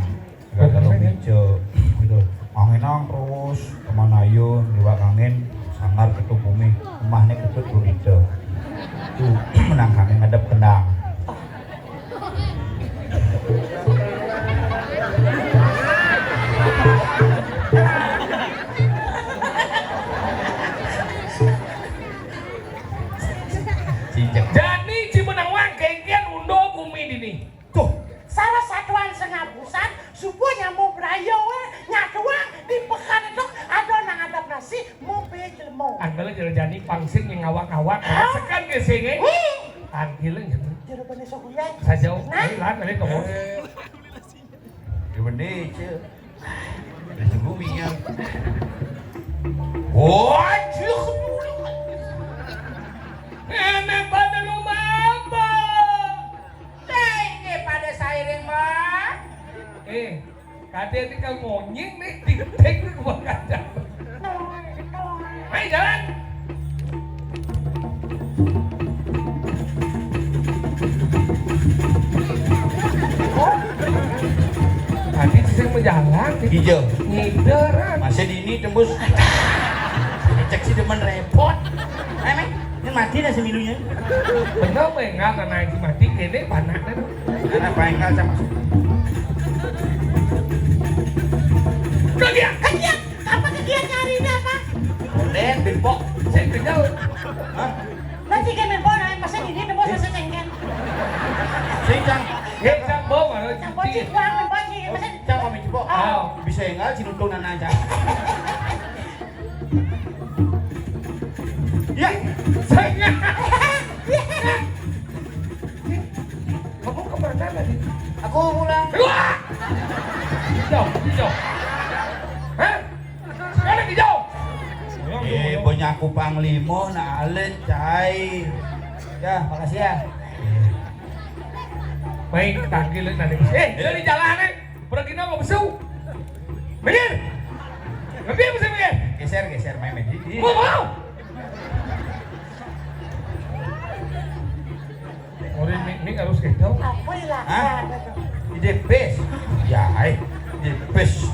Gak kalau bice gitu. Anginang terus kemana ayo, liwat angin, sanggar ketuk bumi, rumahnya ketut gurita. Tuh, menang kami ngadep kendang. Cincang. Jani cimenang wangkengkian undo bumi dini. Tuh, salah satuan sengabusan, subuh nyamuk berayo, eh, nyaduang di pekan itu ada nang adaptasi, mau pe jelema. Angkele jero jani pangsit yang ngawak-ngawak, ah, sekan ke sini. Hmm. Angkele jero. Jero bene sokuya. Sajau, nah. Ayo, lan, ayo, tunggu. Eh, ya bener, Cek. Itu bumi ya. Waduh. Enak pada lu mabok. Tenge pada sairing, Bang. Eh, kate ini kalau monyeng nih, titik nih gua kata. Ayo jalan. Tadi sih mau jalan, hijau. Ngideran. Masih di ini tembus. Cek si demen repot. Ayo, Mek. Ini mati dah semilunya. Bener, pengal, karena itu mati, ini panaknya tuh. Karena pengal sama. Kegiat, kegiat. Apa kegiat nyari ini apa? Oden, bipok. Saya kenyal. Hah? Nanti kan main bola, masa ini, main bola, masa cengken. Sing, Cang. Eh, Cang, bawa mana? Cang, bocil, gua main bocil, masa Cang, kami coba. Ah. Bisa enggak, si Nuntung nana, Cang? Ya, saya. Kamu kemana tadi? Aku pulang. Wah! Hijau, hijau. Hah? Sekarang hijau. Eh, punya aku panglima, nak alit, cai. Ya, makasih ya. Baik, tangkil nanti. Eh, dari jalan, eh. Pergi nang besuk. Ngomong. Orang mik-mik harus gitu. Apa dilakar? Hah? Idepes. Ya, eh. Idepes.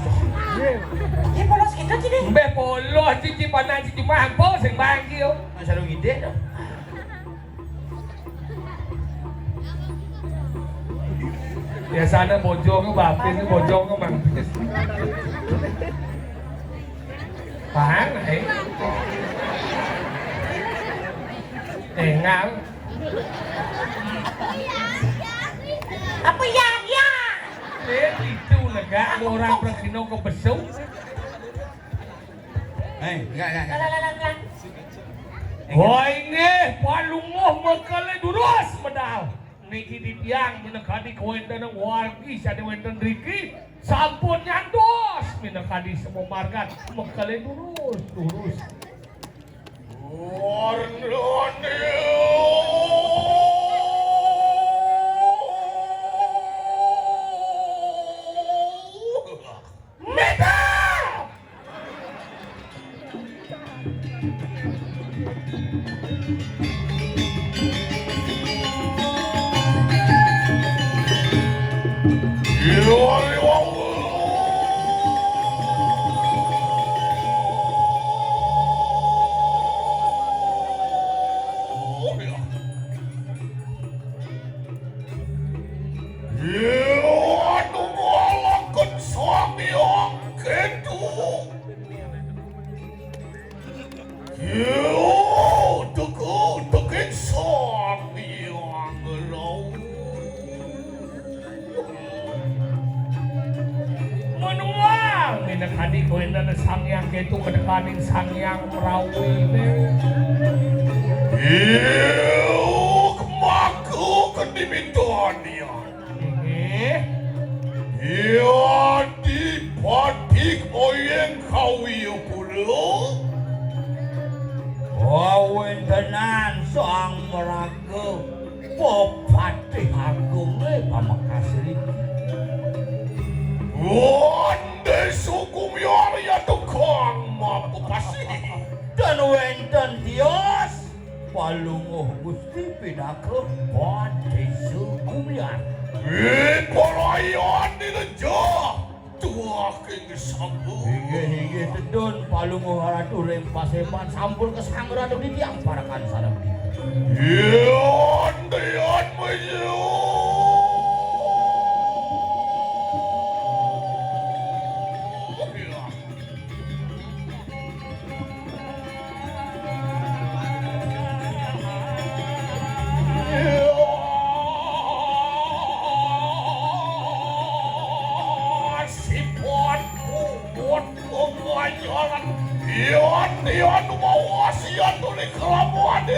Ini polos gitu, Ci, deh. Mbeh polos, Ci, Ci, panas, Ci, cuma ampo sing bangki, yo. Masa lu ngide, dong? Biasanya bojong, bapin, bojong, mang. Paham, eh? Engal. Apa ya, ya? Eh, itu lega, orang Praksino ke besuk. Eh, enggak, enggak, enggak. Lah, lah, lah, lah, lah. Wah, inggih, Palungguh mekele durus medal. Niki titiang minakadi kawéntenan wargi sané wénten riki, sampun nyantos minakadi sememargan, mekele durus, durus. Warnane Mita! Iya, anu ngalaken Sang Hyang Ketu. Iya, teka, teka Sang Hyang Laut. Menuang, minakadi kawéntenan Sang Hyang Ketu, kedekaning Sang Hyang Prawiné. Iya, kemaku kedimitan ya. Inggih. Iya, dipatik oyeng kawiya pula. Kawéntenan Sang Maraga, Pepatih Agungé pamekas riki. Wandé suku miarya tukang mapepasih. Dan wénten tios Palungguh Gusti pinaka Padésa Gumilar. Ih, pelayan dileja. Tuah king sabu. Inggih, inggih, tedun Palungguh Ratu ring pasemban sampun kasanggra titiang parekan sareng. Yan, yan, menyuh. Sipon kuwat pemayaran. Yan, yan, mawas, yan, tuli kelabuhan.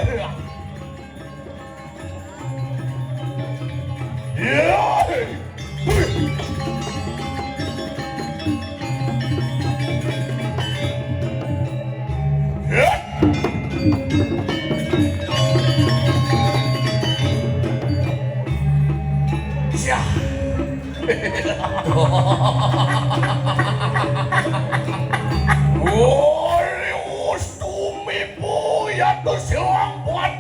Uli ustu mibu yatu silang buat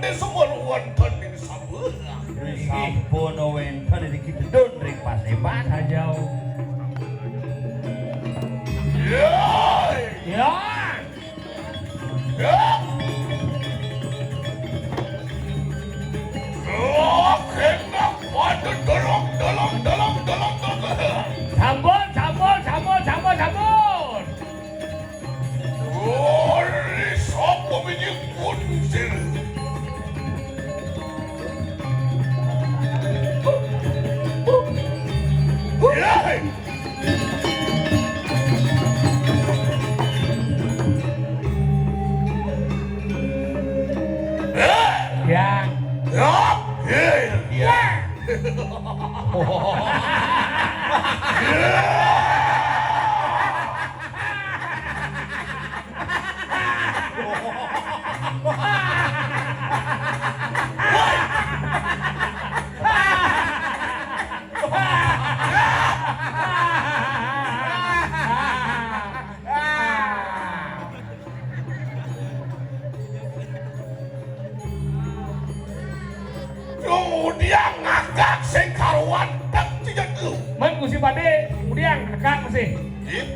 Kemudian, Kakak masih. Ih,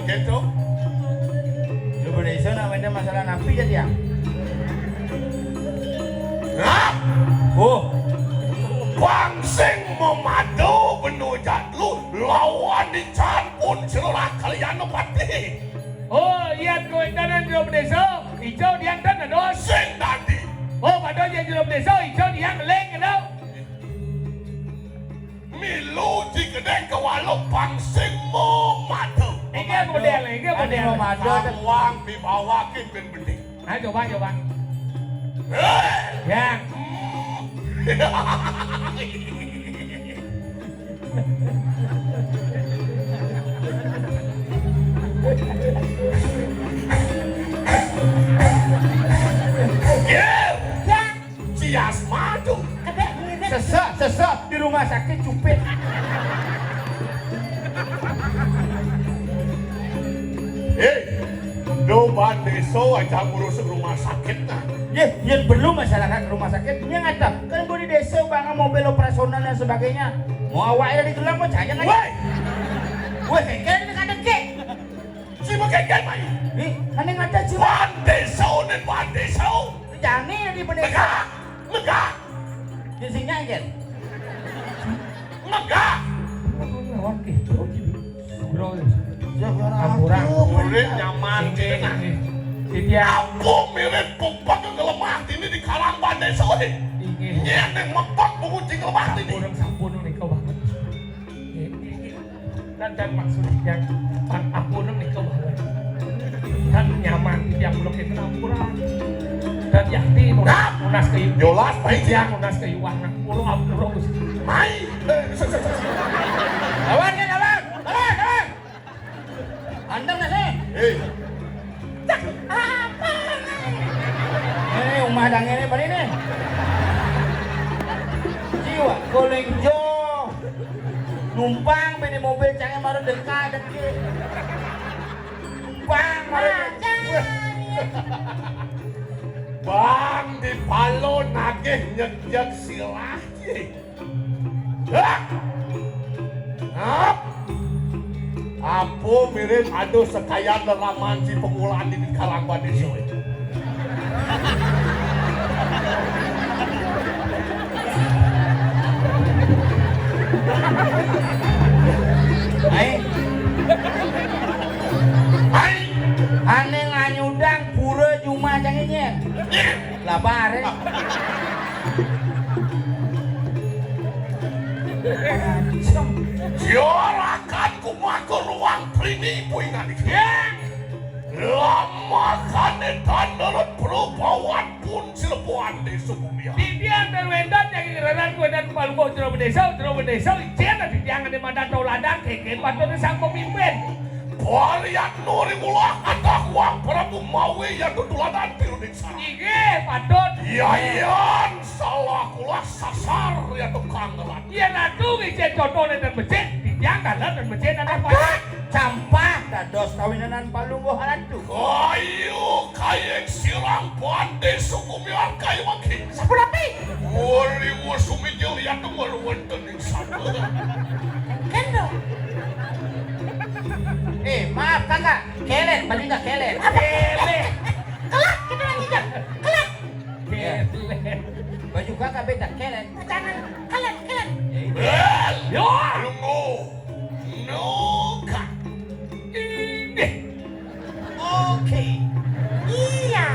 gitu. Lu beli iso nak main masalah napi jadi ya? Hah? Oh. Bang sing memadu benu jadlu lawan ican pun seluruh kalian pati. Oh, iya, kowe kanan jero desa, ijo diang kan aduh. Sing tadi. Oh, padahal ya jero desa, ijo diang leng gitu. Milu di gedeng ke walau pang sing memadu. Iki model, iki model. Memadu. Sawang dibawakin ben bening. Nah, coba, coba. Hei! Ya. Ya. Cias madu. Sesek, sesek di rumah sakit cupit. Hei, do bandeso aja ngurus rumah sakit nah. Yeh, yang perlu masyarakat rumah sakit, ini ngata. Kan gue di desa bangun mobil operasional dan sebagainya. Mau awak ada di gelang mau cajang aja. Woi, woi, kayak ini kadek. Si makekan mai. Ih, ane ngata si. Bandeso dan bandeso. Jani di bendesa. Megah, megah. Di sini aja. Megah. Oke, oke. Bro, ampura. Murid nyaman. Ini, ini. Aku mirip pupek ngelemah ini di kalang bandeso ini. Ini yang mepek menguji ngelemah ini. Sampun, sampun, nih, kau banget. Ini, ini. Dan, dan maksud yang pan aku nem nih kau banget. Dan nyaman di tiang blok itu ampura. Dan yakti nunas, nunas ke ibu. Yolas, baik. Tiang nunas ke iwan ampura, ampura, Gusti. Mai. Eh, se-, se-, se-, lawan kan, lawan. Lawan, lawan. Antem dah sih. Hei. Cak, apa? Ini rumah dang ini, balik nih. Jiwa, koling jo. Numpang bini mobil canggih baru dengka dengki. Numpang baru. Bang di Palo nagih nyek-nyek silah. Hah? Hah? Apa mirip ada sekayan lelaman si pengulaan di kalang badai suwe? Hai. Hai. Ane nganyudang pura juma janginya. Lah, bare. Jorakan kumaku ruang prini puingan iki. Lamakane tandarat perubawan pun silepuan desa bumi. Titiang dan wendan yang ngeranan wendan palungguh jero desa, jero desa, ijen titiang ane madan tauladan keke patutne sang pemimpin. Varian nuri ulah atah wang Prabu mawi yang tutuladan tiru diksa. Inggih, patut. Yayan salah kula sasar ya tukang ngelat. Yen atuh ngicen contoh nenten becik, titiang dalan dan becik nenten. Aduh, campah dados kawinanan palungguh ratu. Kayu kayeng sirang pande suku miwah kayu mangkin. Sapunapi? Wali wusumi jeng liat wal wonten ing sabda. Kendo. Eh, maaf kakak, kelet, balik nggak kelet? Apa? Kelet. Kelak, kita lagi jam. Kelak. Baju kakak beda, kelet. Jangan, kelet, kelet. Ya, itu. Bel! Yo! Lungo. Noka. Ini. Oke. Iya.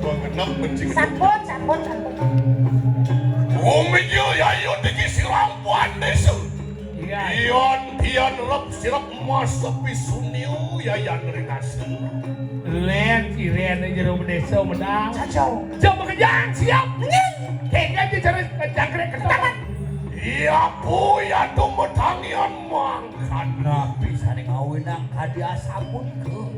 Gua genep benci. Sampun, sampun, sampun. Umijil yayu diki sirang puan desa. Iya. Ion pian rep sirep mas sepi sunyu yayan rinasa. Len, si Ren jero desa medal. Cacau. Coba kejang, siap. Nggih. Kayaknya aja cari jangkrik ke tempat. Iya, Bu, ya tuh metangian mangkan. Nabi sane ngawinang kadi asapunika.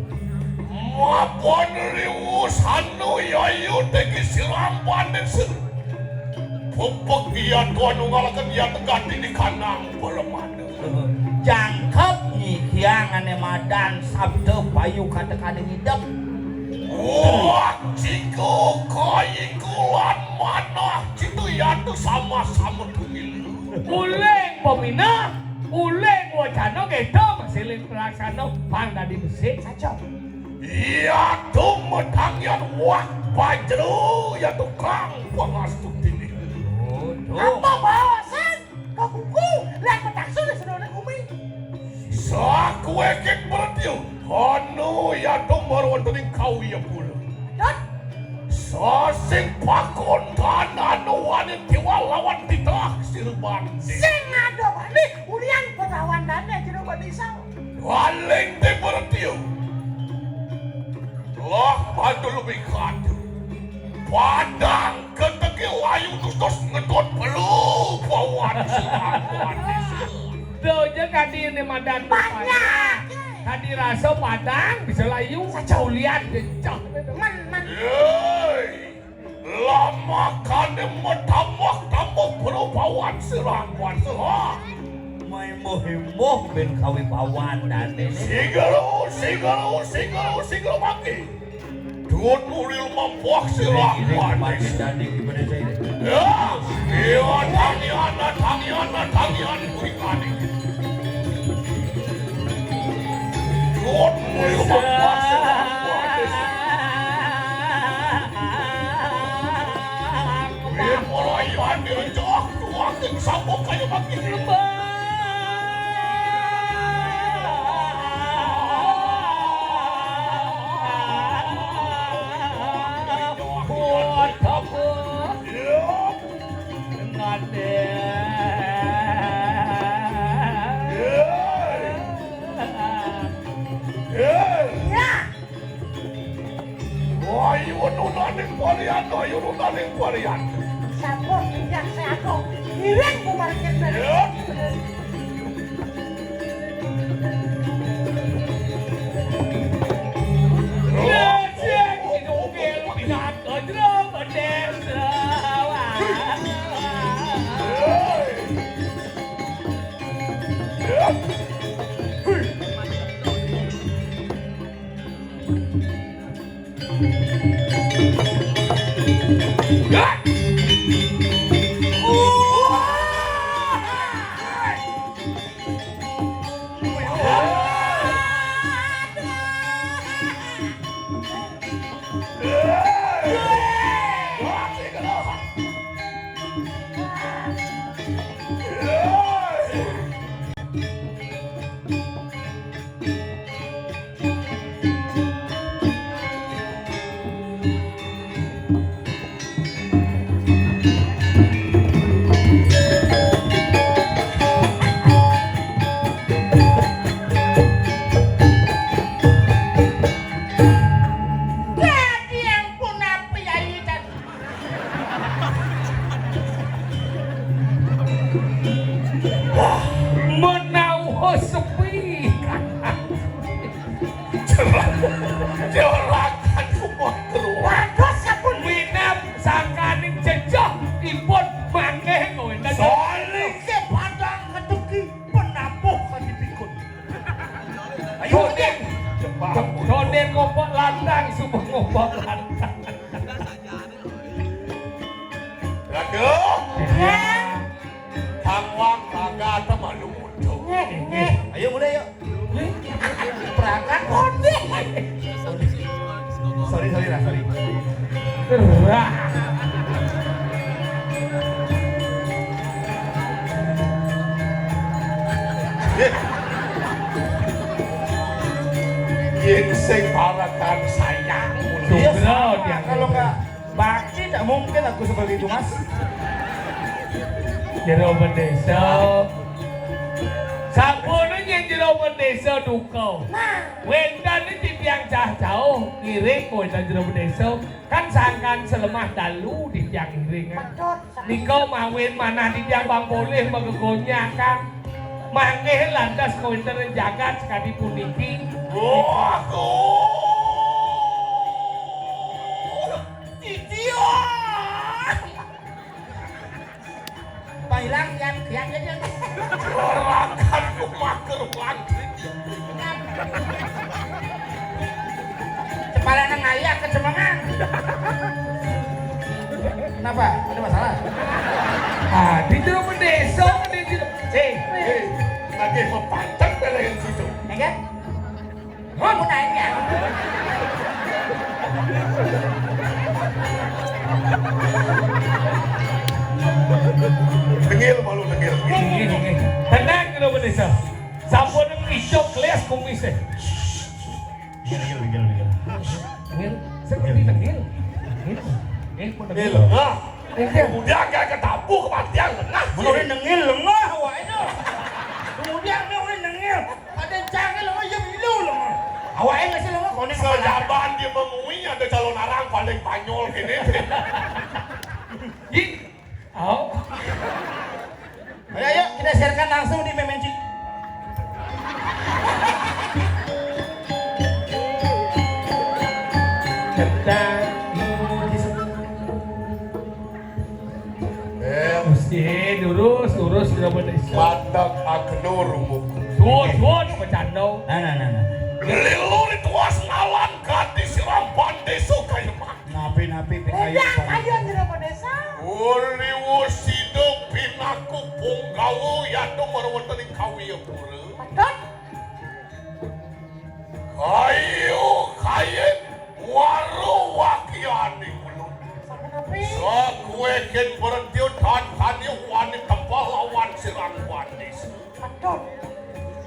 Mapan riwus anu yayu teki sirang panes. Pepek iya tuan ungalaken iya tegati di kanang permana. Jangkep nyikiang ane madan sabda payu katekaning idep. Wah, jika kayiku lan manah, jitu yatu sama-sama tungil. Uling paminah, uling wacana, kita masih uling pelaksana, pang dadi besik. Saja. Iya, tumedang yan wah pajero, ya tukang pangastuti. Oh, tuh. Apa baosan? Kakuku, lihat petaksu di sedono bumi. Sakueking bertiu, anu ya tumbar wonten ing kawiya pura. Dot. Sasing pakontan anu wani tiwal lawan titah sirban. Sing ada wani, ulian perawan dane jero bani isal. Waling ti bertiu. Lah, bantul mikadu. Padang keteki layu terus ngedot belu bawan silang bawan desa. Doja kadi ini madan banyak. Kadi rasa padang bisa layu. Saja. Ulian gencah. Man, man. Yoi. Lamakane metamah-tamah perubawan sirang kuat selah. Maimuh-imuh bin kawibawan dane. Sigero, sigero, sigero, sigero mangki. Duun mulil mampuh sirang kuat. Ini mati dadi gimana saya ini? Ya, iya, tangian, tangian, tangian, kurikane. Duun mulil mampuh sirang kuat. Win mulai hadir joh tuaking sambung kaya makin. Kuat apa? Iya. Ngade. Iya. Iya. Ayo nunaning parian, ayo nunaning parian. Sampun, Titiang Seagung. Ngiring bumargin. Ya. Ngajak sinunggil pinaka jero bendésa. Dadi ampun apa yai tadi? Menawa sepi. Jerakan rumah keluar. Waduh, sampun. Minab sangkaning jejeh ipun mangke kowe. Soalé ke padang ketuki penabuh kaki pikun. Ayo, Dek. Jepang. Dodeng ngobak lantang, subuh ngobak lantang. Aduh. Ya. Tangwang kagak ada malu muncul. Nggih, nggih. Ayo mulai yuk. Perangkat konde. Sorry, sorry lah, sorry. Gerah. Yen sing parekan sayang. Iya, sama. Kalau nggak bakti, nggak mungkin aku seperti itu, Mas. Jero bendésa. Sampun yen jero bendésa duka. Nah. Wénten titiang cah jauh ngiring wénten jero bendésa. Kan sangkan selemah dalu titiang ngiring. Betul. Nika mawin manah titiang bang polih magegonyakan. Manggih lantas kawéntenan jagat sakadi puniki. Waduh. Titiang. Pailang, Yan, Yan, Yan, Yan. Juragan rumah keruan. Kepala nang ayah kecemengan. Kenapa? Ada masalah? Ah, di jero bendésa. Nggih, pepanteng peleng situ. Ya kan? Kamu nanya. Tengil malu tengil. Nggih, nggih, nggih. Tenang, Jero Bendesa. Sampun isuk kelas kumisé. Nggih, nggih, nggih, nggih. Nggih, seperti nengil. Nggih. Nggih, pun nengil. Nggih. Nah, kemudian kayak ketapu kematian. Nah, mun ora nengil lengah wae to. Kemudian nek ora nengil, ada jangan lengah ya milu lengah. Awake masih lengah kono. Sejaban dia mengui ada calon arang paling banyol kene. Ih, au. Ayo, ayo, kita siarkan langsung di M M C. Kedah. Eh, Gusti, lurus, lurus, Jero Bendesa. Matak akenu rumuku. Suwun, suwun, becanda. Nah, nah, nah, nah. Lilu rituas lawan kati sirampan desa Kayeman. Napi-napi pikayu. Udah, ayo, Jero Bendesa. Uriwus siduk pinaku punggawa yadum wonten ing Kawiyapura. Betul. Kayu kayen waru wakyani kulun. Sakuwé kén berentio dan kaniyo wani tempah lawan sirang wanis. Betul.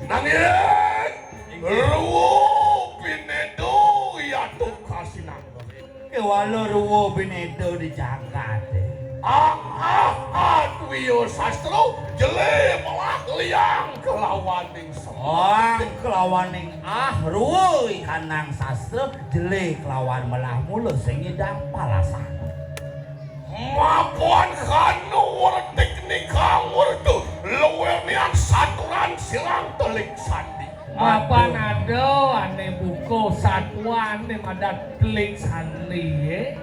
Nanging ruwo pinedo yatu kasinangga. Kewala ruwa bineda di jagaté. Ah, ah, ah, dwiya sastra jelé melah liang kelawaning semeng. Wah, kelawaning ah, ruwa ikanang sastra jelé kelawan melah mula sing ngidang palasan. Mapan kanu wertik nikang wertu luwih nian saturan silang telik sandi. Mapan ada ané buka satuan ané madan telik sandi, ya.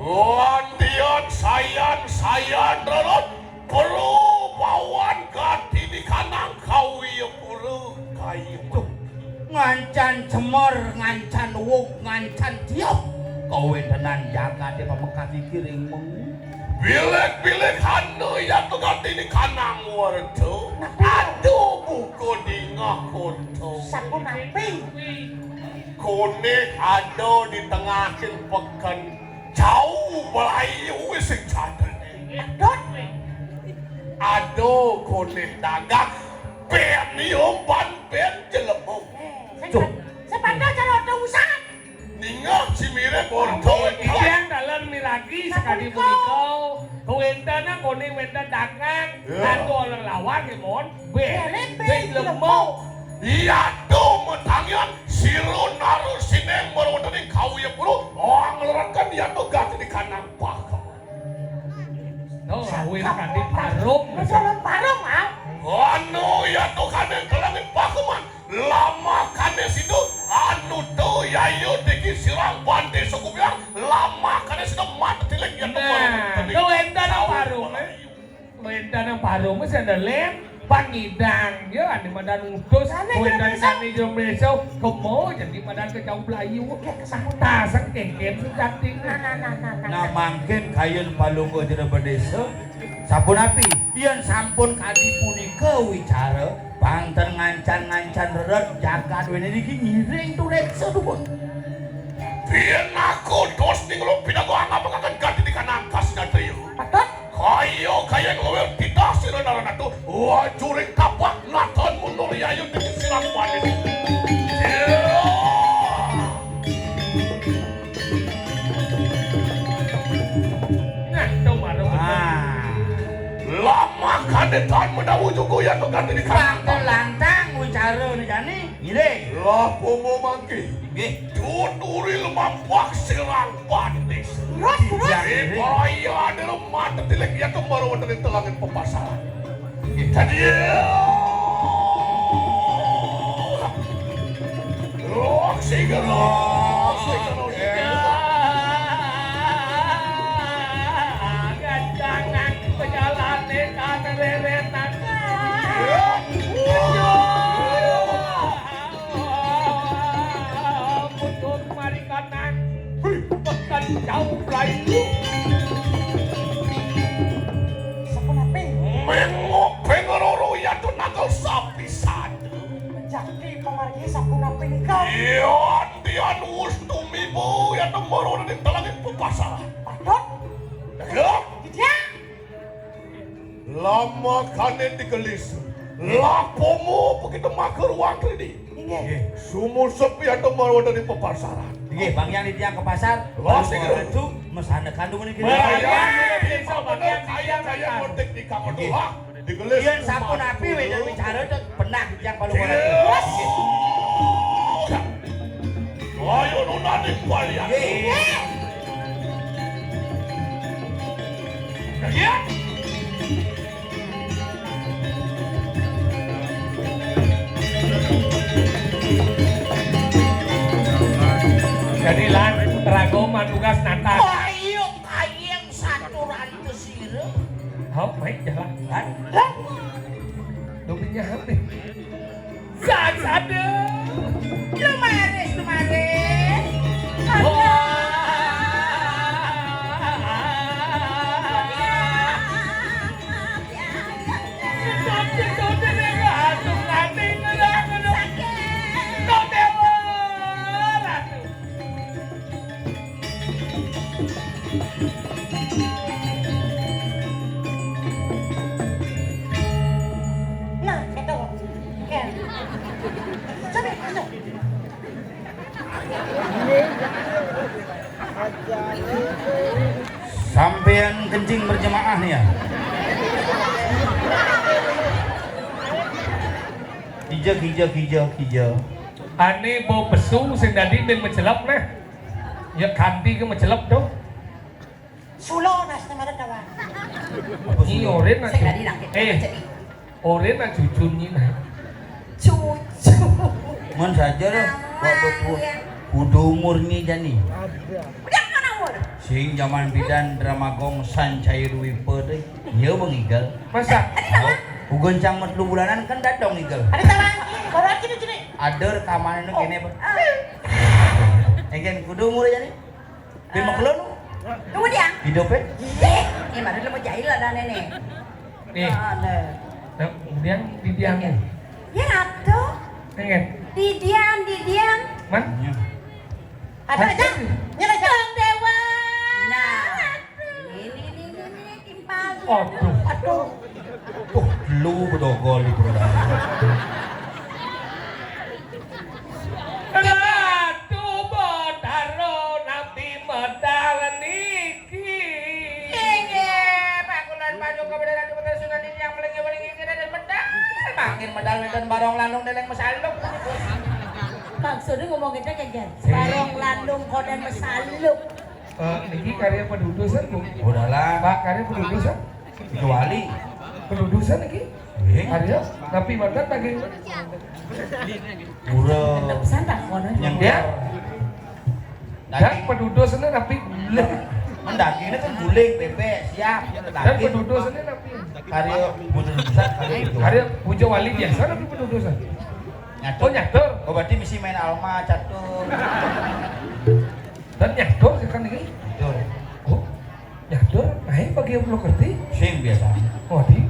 Lantian sayan-sayan rerot perubawan gati di kanang kawiya pura kayu. Tuh, ngancan cemer, ngancan wuk, ngancan tiup. Kawéntenan jagaté pamekas iki ring mengu. Bilik-bilik hana yatu gati di kanang wertu. Aduh, buka dingah koto. Sapunapi? Koné ada di tengahing peken. Jauh belayu sing jadene. Adot. Ada koné dagang. Ben yo ban ben jelema. Eh, sing Cuk. Sing pada cara ada urusan. Ningah si mirip ordo. Titiang dalem miragi sakadi punika. Kawéntenan koné wénten dagang. Ya. Ado lelawan nggih, mon. Beh, beh, beh, jelema. Iya to metangian sira narusining marwadaning kawiyapura. Oh, ngleraken iya to gati di kanang pakem. No, awit kadi parum. Parum, ah. Anu iya to kane kelangin pakeman. Lamakane situ anu to yayu diki sirang bante suku bilang. Lamakane situ mati tilik iya to. Nah, marwadaning to enten parum, eh. Wénten ing parume sandalem, pangidang, ya, ane madan utus, wénten sami jombeso, kemo, jadi madan kecau blayu. Taseng kengken sujati. Nah, nah, nah, nah, nah. Nah, mangkin kayun palungguh jero bedesa, sapunapi? Yen sampun kadi punika wicara, pangten ngancan-ngancan reret jagat wene niki ngiring tureksa dumun. Yen aku dos ning lo pinago angap akan ganti di kanang kas nyatrio. Patut. Kaya, kaya ngluwih titah sira naranatu. Wajuring tapak naton mundur yayu demi silang wanis. Iya. Nah, to baru. Ah. Lama kadetan menawu juga ya to ganti di kanang. Lantang wicara ni jani. Ngiring. Lah pomo mangke. Nggih. Tuturi lumampah sirang patis. Terus, terus. Iya, ngiring. Bahaya ada lemah tetilik ya kembara wonten ing telanging pepasaran. Nggih. Jadi, oh, sing gero, sing gero. Gancangan pejalane kanererenan. Iya. Putus marikanan. Pekan jauh lain. Sapunapi? Mengok pengeroro yatu nakal Kane digelis. Lapomu begitu maker wantri di. Inggih. Sumusep ya temawon dari pepasaran. Nggih, Bang Yang di tiang ke pasar. Wah, sing Baru itu mesana kandung ini. Bayar, bisa Bang Yang di tiang kaya mudik di kamar. Nggih. Wah, digelis. Yen sampun api wédan bicara, tek, penah di tiang palu. Iya. Nggih. Ayo nunani balian. Nggih. Nggih. Jadi lan raga mantugas nata. Ayo kayeng saturan kesira. Hop, baik jalan. Lan. Dominya habis. Sasada. Lumaris, lumaris. Wah. Nah, itu. Oke. Sampai, anu. Sampean kencing berjemaah nih ya. Kija, kija, kija, kija. Ane bau pesu sing dadi ben mecelep neh. Ya kanti ke mecelep tuh. Sulo nas namanya kawan. Apa sulo? Nyi oren nak. Sing dadi nak. Eh. Oren nak cucu nyi nah. Cucu. Mun saja lah, wak betul. Kudu umur nyi jani. Udah mana umur? Sing zaman bidan drama gong Sancai Ruwipa teh. Iya, Bang Igal. Masa? Ugon cang met lu bulanan kan dadong Igal. Ada tawa. Baru lagi tuh jadi. Ada rekaman ini kene, Pak. Egen kudu umur jani. Bima kelon. Tunggu dia. Hidup ya? Ih, ini baru mau jahil ada nenek. Nih. Ada. Nah, kemudian di tiang. Ya, Ratu. Ingat. Di tiang, di tiang. Man? Ada aja. Ini aja. Dewa. Nah. Ini, ini, ini, ini, timpal. Aduh. Aduh. Tuh, lu bedogol di perut. Ratu Betara nabi medal niki. Inggih, Pak Kulon Paduka Bendera Dukutan Sunan Yang melengge-melengge kira dan medal. Makin medal dan barong lanung deleng mesaluk. Maksudnya ngomong kita kayak gini. Barong lanung kodan mesaluk. Eh, niki karya pedudusan, Bu. Udahlah. Pak, karya pedudusan? Kecuali pedudusan niki. Eh? Karya, tapi mantan lagi. Urang. Tetep santak kono. Yang ya? Dan pedudusan tapi leh. Mendagingnya kan guling, bebek, siap. Dan pedudusan tapi karya pedudusan, karya pedudusan. Karya puja wali biasa tapi pedudusan. Nyatur. Oh, nyatur. Oh, berarti misi main Alma, catur. Dan nyatur kan ini? Nyatur. Oh, nyatur. Nah, ini bagi yang belum ngerti. Sing biasa. Oh, di.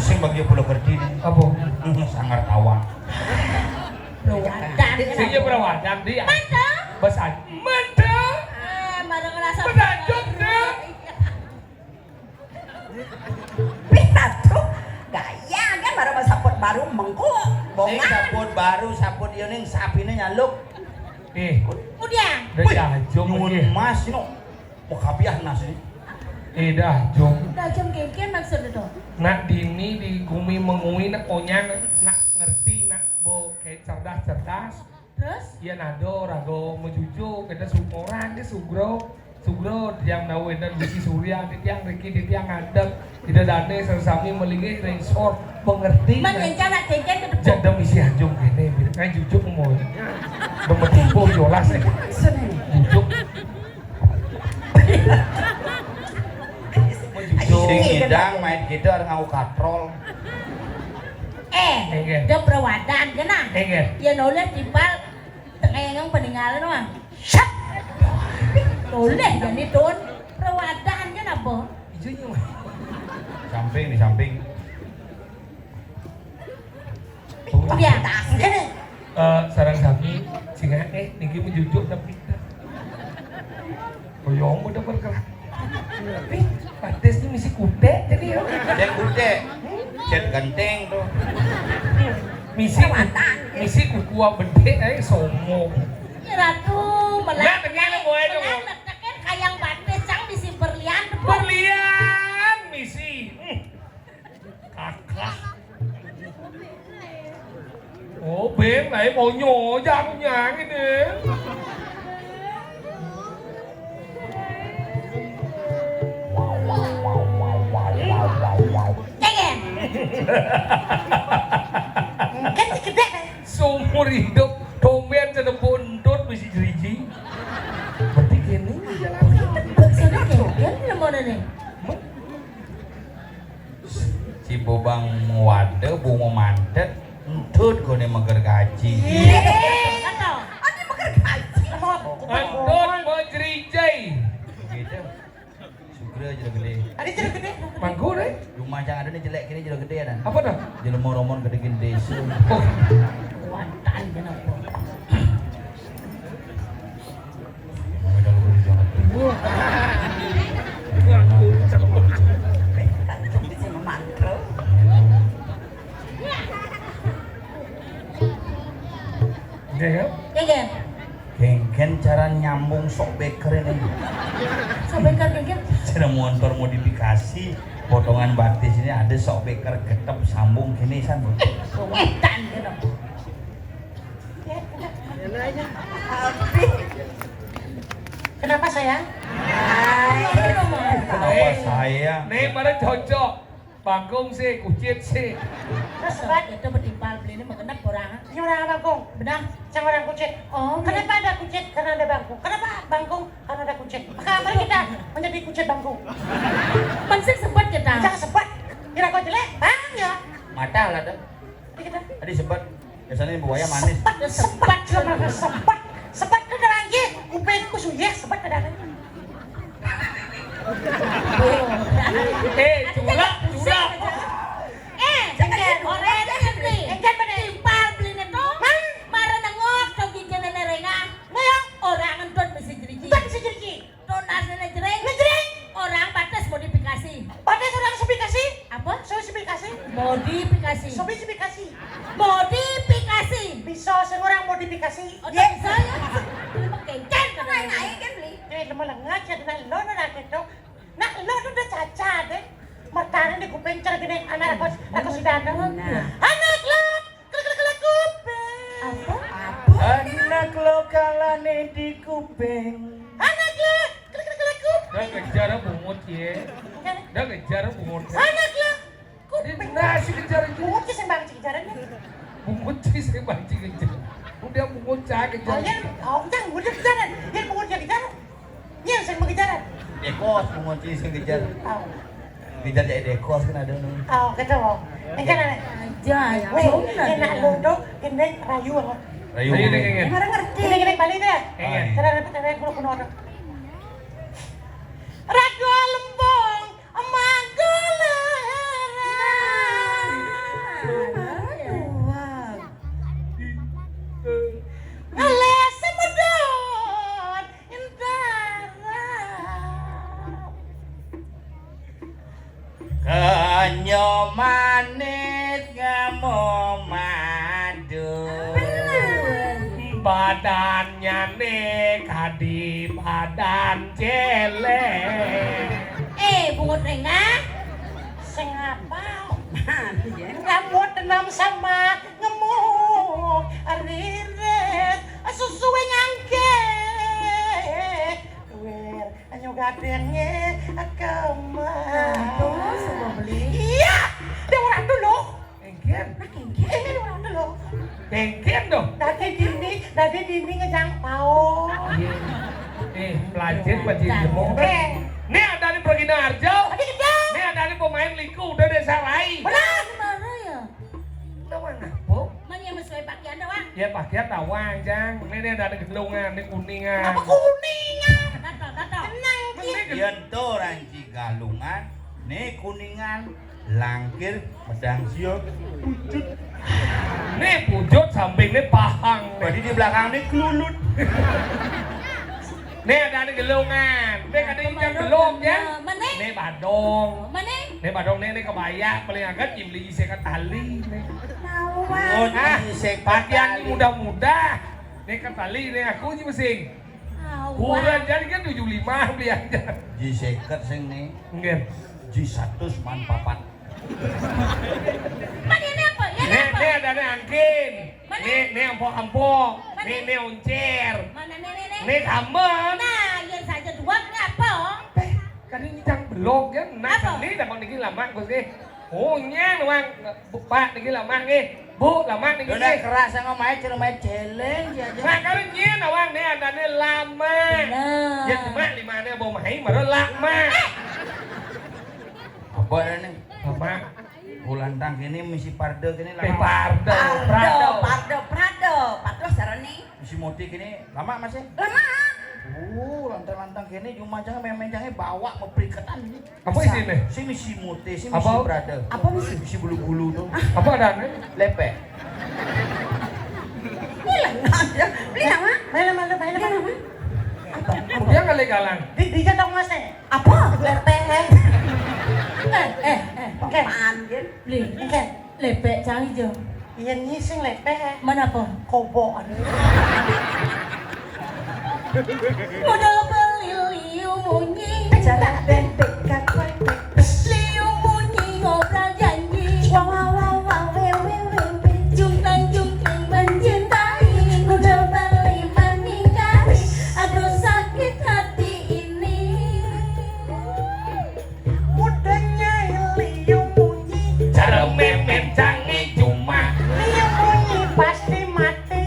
Sing bagi yang belum ngerti nih. Apa? Sangar tawa. Perawadan. Sing ya perawadan dia. Mata. Bahasa. Mata. Eh, baru ngerasa. Berlanjut, dah. Pidato gaya kan baru saput baru mengko. Sing bongan. Saput baru, saput iya ning sapine nyaluk. Eh. Kemudian. Wih, nyuwun mas no. Mau kapiah nas ini. Eh, dah jom. Dah jom kengken maksud itu. Nak dini di gumi mengui nak onyang nak ngerti nak bo kayak cerdas-cerdas. Terus? Iya nado rago mejujuk kita su orang ke sugro. Sugro tiang nawe dan bisi surya di tiang riki di tiang ngadeg. Tidak dane sesami melingih rengsor pengerti. Man ngencana kengken ke depan. Jadem isi anjung kene bir kan jujuk mau. Demen tipu jolas nih. Seni. Jujuk. Jujuk. Sing ngidang main gitar ngau katrol. Eh, enggak. Dia perawadan kena. Enggak. Ya noleh timpal tengah yang peninggalan mah. Sat. Noleh jadi don perawadan kan apa? Ijo nyu. Samping di samping. Iya. Eh, sarang sami singa eh niki menjujuk tapi. Koyong udah bergerak. Ih, Artis iki misi kutek jadi ya. Cek kutek. Cek genteng tuh. Misi, misi kuku bedik ae somo. Ya, Ratu, melah. Nah, kenal, boy, dong. Melah, letakkan kayang batis, cang misi berlian, tuh. Berlian, misi. Hmm. Kakak. Oh, ben, lah, mau nyonya aku nyang ini. Cengeng. Kan si gedek, eh. Seumur hidup, dompet cenepuk entut misi jeriji. Berarti gini. Maksudnya cengeng, gimana nih? Si Bobang Wade, Bungo Mantet, entut gone meger gaji. Iya. Ade meger gaji. Entut mau jerijai. Gitu. Sugra jero gede. Ade jero gede. Mangku deh. Rumah cang ada nih jelek kene jero gede ya, Dan. Apa dah? Jelema romon gede-gede desa. Oh. Wantan kenapa? Nggih, ya? Nggih, nggih. Genggen cara nyambung sok beker ini. Sok beker, genggen. Cara montor modifikasi, potongan batis ini ada sok beker, getep, sambung gini, san. Eh, dan, gitu. Kenapa, sayang? Kenapa, sayang? Nih, pada cocok. Bangkung sih, kucit sih. Terus sebat itu betimpal beli ini mengenap orang. Ini orang bangkung. Benar. Saya orang kucit. Oh, kenapa ada kucit? Karena ada bangkung. Kenapa bangkung? Karena ada kucit. Maka mari kita menjadi kucit bangkung. Mensing sebat kita. Jangan sebat. Kira kau jelek, bang ya. Mata lah tuh. Tadi sebat. Biasanya buaya manis. Sebat, sebat, sebat, sebat. Sebat ke dalam je. Kupingku suyek, sebat ke dalam. Eh, culak, culak. Eh, jangan orang ini beli. Enggak bener. Timpal beli itu. Hah? Marah nengok, tau gigi nenek rengah. Nah, ya. Orang entut mesti jeriji. Entut mesti jeriji. Tunas nenek jering. Nenek jering. Orang batas modifikasi. Batas orang spesifikasi. Apa? Spesifikasi. Modifikasi. Spesifikasi. Modifikasi. Bisa sing orang modifikasi. Oh, ya. Bisa ya. Beli pakai kan. Naik, naik kan beli. Eh, lemah lengah, jadi nak lo nak gitu. Nak lo tuh udah cacat deh. Matanya di kuping cergini, anak aku, aku sudah ada. Nah. Anak lo. Klik, klik, klik, kuping. Apa? Apa? Anak lo kalane di kuping. Anak lo. Klik, klik, klik, kuping. Dah kejar bungut, ye. Oke. Dah kejar bungut. Anak lo. Kuping. Nah, si kejar itu. Bungut sih sing banci kejaran, ya. Bungut sih sing banci kejar. Udah bungut cah kejar. Kalian, oh, jangan bungut kejaran. Dia bungut dia kejaran. Nyén sing mengejar? Dekos, mengunci sing ngejar. Oh. Ngejar jadi dekos kan ada nu. Oh, gitu. Ini kan aneh. Aja, weh, jom lah. Enak duduk, gendeng, rayu apa? Rayu. Rayu, gendeng. Orang ngerti. Ini, ini balik deh. Iya. Cara repot, repot, kulo kuno orang. Ragu lembong, emang galera. Nah, aduh. Ngeles semedon. Entara. Kenyo manis ngamo madu. Badannya nih kadi badan celek. Eh, bungut rengah. Sing apa? Rambut enam sama ngemuk, ririt, susuwe nyangke. Wir, anyo gadenge kemah. Nah, tuh, semua beli. Iya, dia orang dulu. Engken. Ini orang dulu. Engken dong. Tadi dini, tadi dini ngejang pao. Iya. Eh, pelajar pelajar ilmu. Eh. Ini ada di Pergina Arjo. Tadi kita. Ini ada di pemain liku udah desa Rai. Benar. Mana ya? Lawan apa? Mana yang sesuai pakaian doang? Ya pakaian lawan, Jang. Ini, ini ada di gelungan, ini kuningan. Apa kuningan? Tato, tato. Tenang, Ki. Yen to orang Cigalungan, ini kuningan, langkir, medang sio, pujut. Ini pujut samping ini pahang. Berarti di belakang ini kelulut. Ini ada di gelungan. Ini ada yang gelung, ya. Mana? Né badong. Mané? Né badong né, né kebaya paling agak nyimli isi ke tali né. Tahu, Bang. Oh, ah, pakaian mudah-mudah. Né ke tali né aku ji mesing. Kurang jadi kan tujuh lima beli aja. Ji seket sing né. Nggih. Ji satus man papat. Mané né apa? Ya, né, apa? Né ada né angkin. Mané? Né, né ampok-ampok. Mané? Né, né oncer. Mana né, né, né? Né kamen. Nah, yang saja dua né apa? Téh, kadang nyicang belok ya. Nah, apa? Né damang niki lamak, Gus, nggih. Oh, nyén, Wang. Bu, Pak, niki lamak nggih. Bu, lamak niki. Udah nggih. Keras sama main, cuma main celeng aja. Nah, kalau nyén, Wang, né ada né lamak. Bener. Ya cuma lima né bawa main, baru lamak. Apa né? Lamak. Ulantang kéné misi parda kéné. Eh, lamak. Parda, parda, parda, parda. Parda, parda. Parda sarané. Misi mode kéné lamak masih? Lamak. Oh, lantang-lantang kéné cuma jangan main-main jangan bawa mepriketan ini. Apa isiné? Si misi mode, si misi parda. Apa misi? Misi bulu-bulu tuh. Apa ada né? Lepek. Ini lengan ya. Beli nama? Beli nama, beli nama. Apa? Apa? Dia kali galang. Di, di jatong masih. Apa? Lepek. Eh, eh, eh, oke. Apaan, Jin? Beli. Oke. Lepek cang ijo. Iya, nyi sing lepek. Mana apa? Kobok. Udah beli liu munyi. Jarak pendek, kapan? Liu munyi ngobrol janji. Wah, wah, wah, wah, weh, weh, weh, weh. Jungkang, jungkang mencintai. Udah beli menikahi. Aduh, sakit hati ini. Udah nyai liu munyi. Cara memen canggih cuma. Liu munyi pasti mati.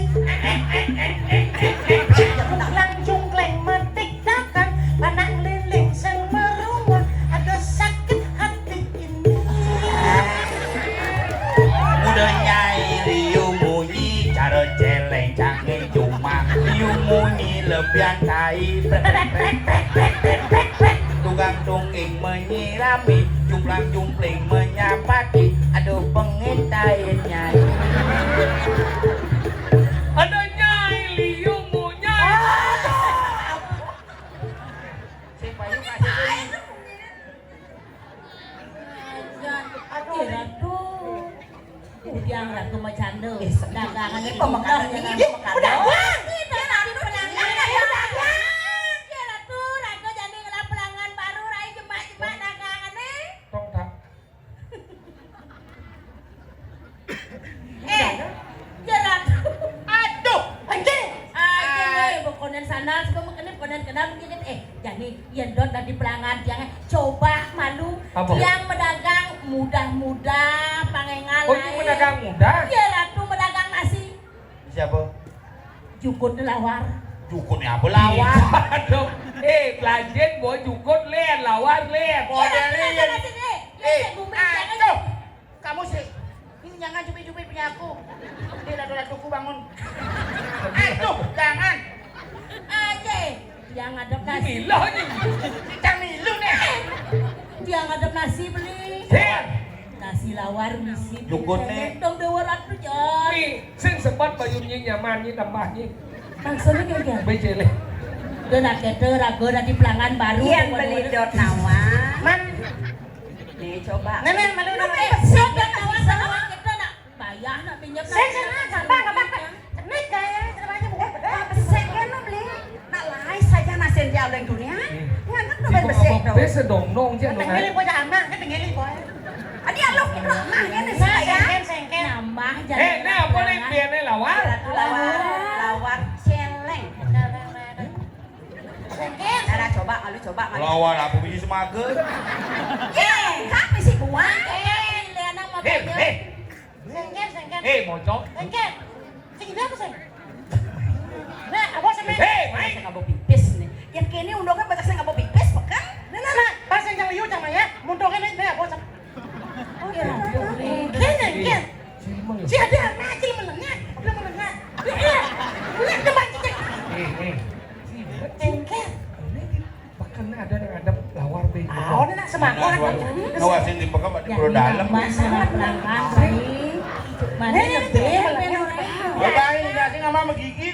Langsung kleng mati dakan. Anak liling sing merungut. Ada sakit hati ini. Udah nyai liu munyi. Cara celeng canggih cuma. Liu munyi lebihan tai. Tukang tungking menyirami, jumplang-jumpling menyapati. Aduh, pengintai nyai. Aduh, nyai, liu mu, nyai. Aduh. Si Bayu kasih. Aduh, Ratu. Tiang Ratu macanda. Dagangan ini pemekaran ini. Udah, wah, kita tadi pelanggan. Udah, wah. Ya, Ratu, Ratu jadi ngelah pelanggan baru, rai jemak-jemak dagangan nih. Tong tak. Eh, ya, Ratu. Aduh, anjing. Anjing, eh, bekonen sandal, suka mengkenip, konen kenal, mengkenip. Eh, Jani, yén dot dadi pelanggan tiang, coba malu. Apa? Tiang medagang mudah-mudah, pangengal. Oh, ini medagang mudah? Iya, Ratu medagang nasi. Siapa? Jukut lawar. Jukutnya apa lawar? Aduh. Eh, belanjin bawa jukut, Lén, lawar, Lén. Iya, Ratu medagang nasi, eh. Eh, aduh. Kamu sih, ini jangan cubit-cubit punya aku. Dia ratu-ratuku bangun. Aduh, jangan. Aja, yang ngadep nasi. Milu nih. Cang milu nih. Dia ngadep nasi beli. Nasi lawar misi. Jukut nih. Dong dewa ratu, Jon. Nih, sing sempat bayunnya nyamannya tambahnya. Maksudnya kayak gimana? Becele. Dia nak kata raga dari pelanggan baru. Iya, beli dot nawa. Man. Nih, coba. Nih, nih, malu, malu. Sok, sok, sok, sok, kita nak bayar, nak pinjam, nak. Sik, sik, nak, gampang, gampang. Nih, gaya, ceritanya bukan. Besek kan, beli. Nak lai saja nasin dia oleh dunia. Nganggap tuh besek dong. Besek dong, dong, cek dong. Tinggalin bocah anak, kan tinggalin boy. Adi alok itu anak, ya, nih, saya. Sengken, sengken. Nambah, eh, ini apa nih, biar nih, lawar? Lawar, lawar, celeng. Sengken. Cara coba, malu coba, malu. Lawan aku biji semaga. Eh, kan bisi buah. Eh, lihat nama. Eh, eh. Sengken, sengken. Eh, mocok. Sengken. Sing ini apa, seng? Nah, apa sih, men? Eh, main. Saya nggak mau pipis nih. Yang kini udah kan banyak saya nggak mau pipis, bukan? Nah, nah, nah. Pas yang liu sama ya, mundur kan, nah, apa sih? Oh, iya. Sengken, sengken. Si ada anak aja menengah, udah menengah. Iya, iya. Udah, udah, baca, cek. Eh, eh. Cengkeh. Ini di, bahkan ada yang ada lawar, Bang. Ah, ini nak semangat. Nah, wah, sini di pekan, di Pura Dalam. Masalah pelanggan, baik. Mana lebih, Bang? Baik, nasi sama gigi.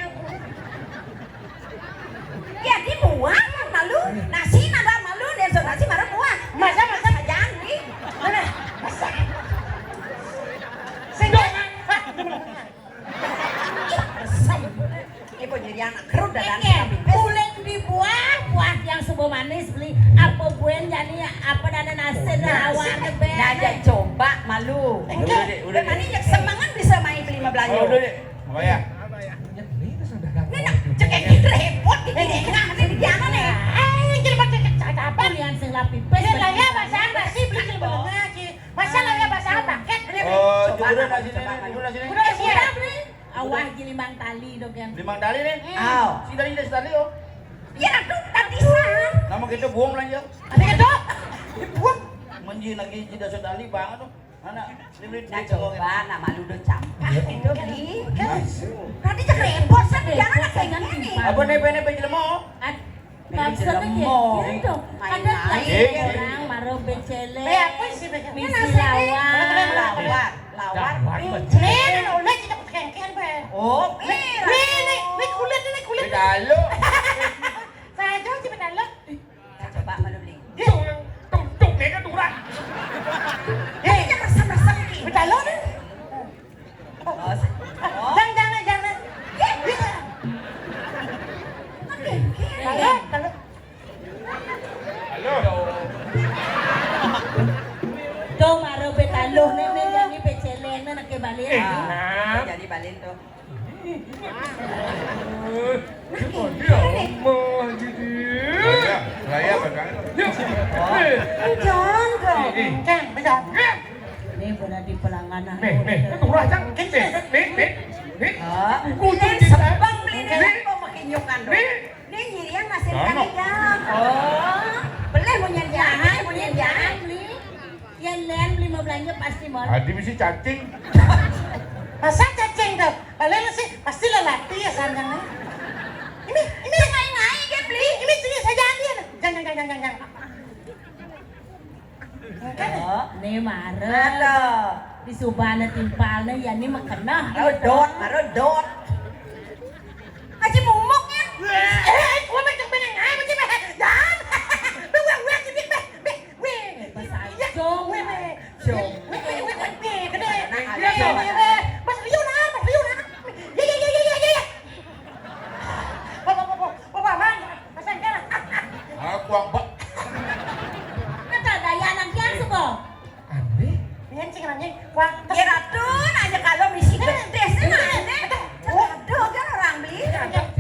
Ya, di buah, malu. Nasi nambah malu, dan nasi marah buah. Masa, masa, jangan, Bli. Mana? Masa. Sing. Ih, resem. Ibu jadi anak kerut dan kulit dibuah, buah yang suba manis, Bli. Apa buen jani, apa dana nasi, awan bén. Nah, coba malu. Udah, udah, udah. Manis, semangat bisa main beli lima belas. Oh, udah, deh. Apa ya? Ini nak cekek repot di kiri, nah, ini di mana nih? Eh, jelema cekek cacapa. Kulian sing lapi pes. Ya, lah ya, bahasa apa sih, Bli, jelema menengah, Ci? Masa lah ya, bahasa apa? Ket, Bli. Oh, coba, coba, nasi coba, nih, coba. Coba nasi nih. Udah, siap, Bli. Awah, Ji, limang tali, dogen. Limang tali nih? Hmm. Aw. Si tali dah setali, oh. Iya, tuh, tadi sah. Nama kita buang belanja. Ada itu? Buang. Menji lagi jeda setali banget tuh. Mana? Nah, coba, nah, malu udah campur. Iya. Itu, Bli. Tadi cek repot, sah, jangan kayak gini. Apa nih, apa nih, apa jelema? Maksudnya kayak gitu. Ada orang maro becele. Be, apa sih, be? Misi lawar. Lawar, lawar. Nih, nih, nih, udah kita kengken, be. Oh, nih, nih, nih, nih, kulit, nih, kulit. Bedalu. Saya aja sih bedalu. Coba malu, Bli. Tung, tung, tung, dia kan turun. Eh, jangan resem-resem, Bli. Bedalu, nih. Oh, se-, oh. Jangan, jangan, jangan. Iya, iya. Oke, oke. Halo, halo. Halo. Tuh, maro betaluh nih, nih, jadi beceleng nih, nak ke balik. Eh, nah. Jadi balik tuh. Dia omah gitu. Raya, raya, Bang. Yuk. Eh. Jangan, dong. Eh, eh. Jangan, jangan. Nih, benar di pelanganan. Nih, nih, itu murah, Cang. Nih, nih, nih, nih. Ah. Kudu ini di sebang beli nih, apa makin nyukan, dong? Nih. Nih, nyiriang masih kali, Jang. Oh. Boleh, mau nyari jahat, mau nyari jahat, nih. Yang lain beli mau belanja pasti mau. Adi mesti cacing. Masa cacing, tuh? Balik lu sih, pasti lelaki ya, sanjangnya. Ini, ini. Ngai-ngai, dia beli. Ini, sini saja, dia. Jang, jang, jang, jang, jang, jang. Nih, mara. Aduh. Di subana timpalna, ya, ini mah kena. Mara dot, mara dot. Aji mumuk, ya. Eh, gua mah cek beneng aja, mesti, be. Jangan. Lu, gua, gua, gini, be, be, weh. Bahasa Jong. Weh, weh. Jong. Weh, weh, weh, weh, weh, gede. Nah, iya, iya, iya, iya. Mas Rio, nah, Mas Rio, nah. Iya, iya, iya, iya, iya, iya. Bapak, bapak, bapak, bapak, Mang. Aku ambek. Kata daya anak yang suka. Aneh. Iya, cing nanya, wah, ya, Ratu, nanya kalau misi gede sih, mana? Aduh, kan orang beli. Aneh.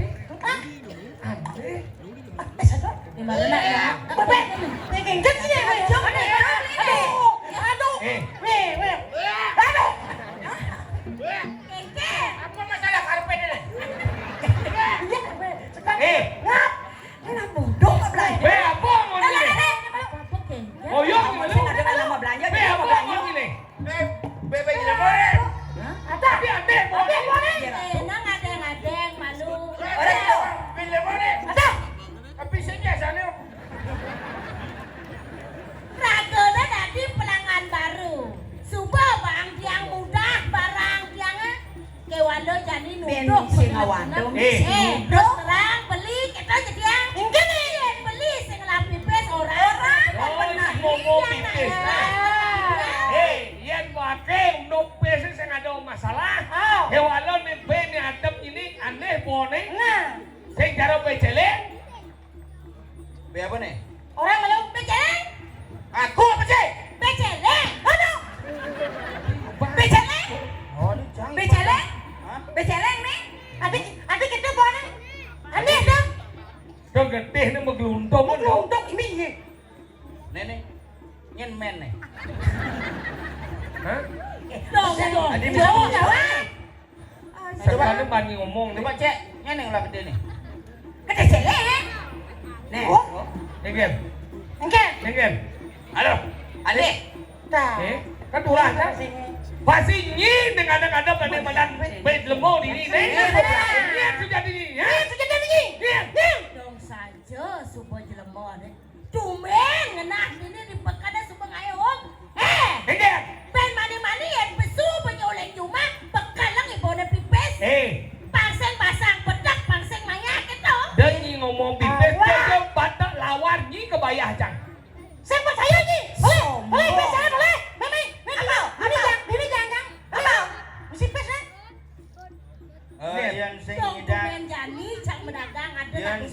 Di mana, nak, ya? Bebek, ini genjot ini, Bang. Aduh, aduh. Eh. Weh, weh. Aduh. Kengkeng. Apa masalah karpet ini? Iya, weh. Sekarang. Eh. Ngap. Ini bodoh kok belanja. Be, apa mau ini? Apa, Keng? Oh, iya, gimana? Sing ada kan nama belanja, be, apa mau ini? Eh, be, be, jelema. Hah? Ada. Tapi ada, mau ini. Eh, nang ada, ada malu. Orang itu. Be, jelema. Ada. Tapi sini asalnya. Ragana dadi pelangan baru. Suba bang tiang mudah barang tiang, eh. Kewala jani nuduh sing awandung. Eh, terus terang beli kita jadi yang. Enggak nih. Beli sing ngelah pipis orang. Orang. Oh, benar. Ngomong pipis. Eh, yen wake unduk pipis sing ada masalah. Oh. Kewala nih be nih adem ini aneh bone. Nah. Sing cara becele. Be apa nih? Orang malu. Beceleng. Aku apa sih? Beceleng. Aduh. Beceleng. Oh, ini cang. Beceleng. Hah? Beceleng nih. Adi, adi kita buahnya. Aneh dah. Dah gedé nih menggeluntung. Menggeluntung ini, iya. Nih, nih. Nyen men nih. Hah? Dong, dong. Adi jawab. Sekarang bani ngomong nih. Coba cek, nyen yang lah gedé nih. Gedé célék. Nih. Oh. Engken. Engken. Engken. Aduh. Adé. Tah. Eh, kan turah kan? Sini. Pasti nyi dengan ada pada badan baik lemah diri nih. Iya, betul. Iya, sudah diri. Ya. Iya, sudah diri. Iya. Iya. Dong saja suba jelema deh. Tumbén ngenah dini di pekadé suba ngaé om. Eh, bén mani-mani yén pesu penyoleng jumah, bekaleng iboné pipis. Eh. Pangsing basang pedek, pangsing mayah kéto. Dén nyi ngomong pipis, kéto batek lawar nyi kebayah jang. Sing percaya nyi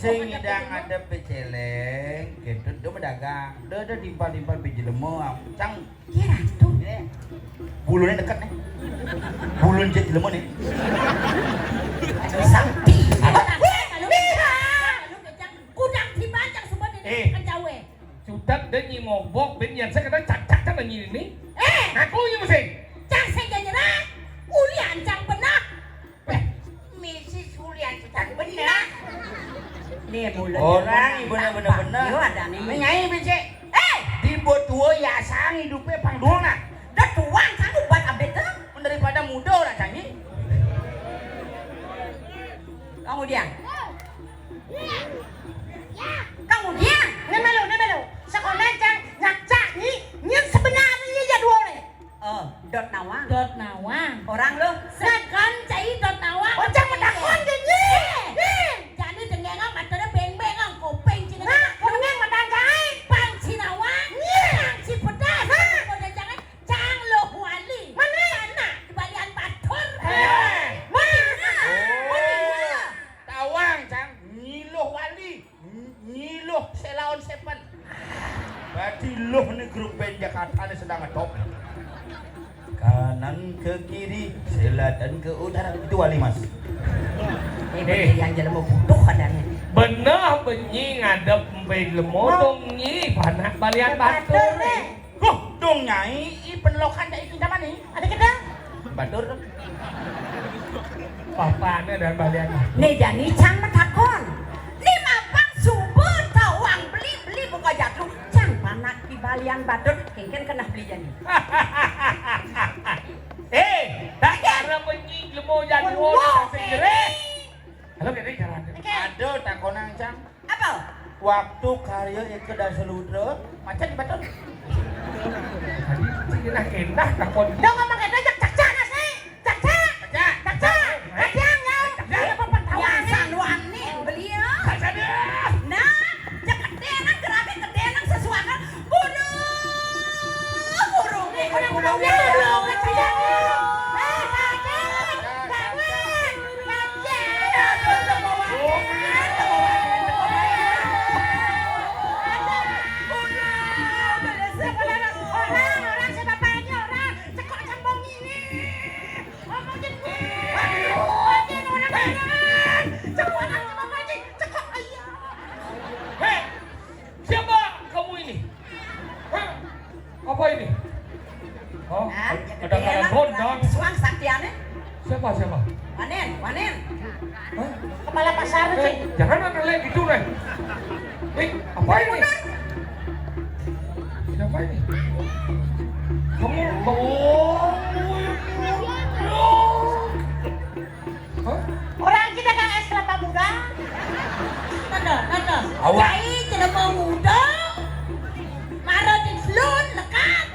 Sing nyidang ngadep bé céléng, kéto do madagang. Do, do timpal-timpal bé jelema, cang. Iya, Ratu. Bulunné deket nih. Bulun jé jelema nih. Aduh, sakti. Aduh, aduh, aduh, kejang. Kudang tiban cang sumpah di Eh. Kan jauh, eh. Cutet deh nyi mobok, ben yén saya kata cak-cak kan nyi ini. Eh. Ngaku nyi mesin. Cang saya gak nyerah. Ulian cang benak. Eh, misi sulian cang benak. Nih, mulut. Orang ibu bener-bener. Yo, ada nih. Nyai becek. Eh. Di buat tua ya sang hidupnya pang doang nah. Dah tuang kamu buat abet tuh. Daripada muda lah canggih. Kamu diam. Kamu diam. Né malu, né malu. Sekolah cang ngacak nyi, nyi sebenarnya jadwalnya. Oh, dot nawang. Dot nawang. Orang lu. Sekan cai dot nawang. Oh, cang menakon ke nyi. Eh, nyi. Jadi dengeng matanya beng-beng, kopeng cina. Nah, mending matang cai. Pang cinawang. Nyi. Pang cipedas. Nah. Udah jangan Cang Luh Wali. Mana? Anak di Balian Batur. Eh. Mana? Oh. Mana? Tawang, Cang. Nyi Luh Wali. Nyi Luh Selaon Seven. Berarti luh nih grup band Jakarta nih sedang ngetop. Kanan ke kiri, selatan ke utara. Itu Wali, Mas. Eh, eh. Yang jelema butuh adanya. Bener benyi ngadep empe lemodong nyi, panak Balian Batur. Batur, eh. Huh, dong Nyai, i penlokan cai kita mani. Ada kita? Batur. Papane dan Balian. Né jani cang matakon. Né mapang suba tawang beli-beli buka jatru. Cang panak di Balian Batur, kéngkén keneh beli jani. Eh, tak kira benyi lemo jadwal sing jerih. Halo, kéné jalan. Oke. Aduh, takonang, Cang. Apa? Waktu karya Eka Dasa Ludra, macet di Batur. Tadi sih kenah-kenah takon. Dong ngomong kéto, cak, cak, cak, nasi. Cak, cak. Cak, cak. Cak, cak, ya. Cak, cak. Ada apa, Pak Tawang? Yang sanuan nih, beliau. Cak, cak, deh. Nah, cak gedé nang, gerabe gedé nang, sesuakan. Bunuh. Burung. Nih, udah, udah, udah. Eh, Raden. Raden. Hei, siapa kamu ini? Hah? Apa ini? Oh, ada kayak bondang. Suang saktiane. Siapa, siapa? Wanen, Wanen. Hah? Kepala pasar. Eh, jangan ada lagi gitu, Ren. Eh, apa ini? Siapa ini? Kamu, oh. Hah? Orang kita kan es kelapa muda. Tanda, tanda. Awak. Cai jelema muda. Mara di selun lekat.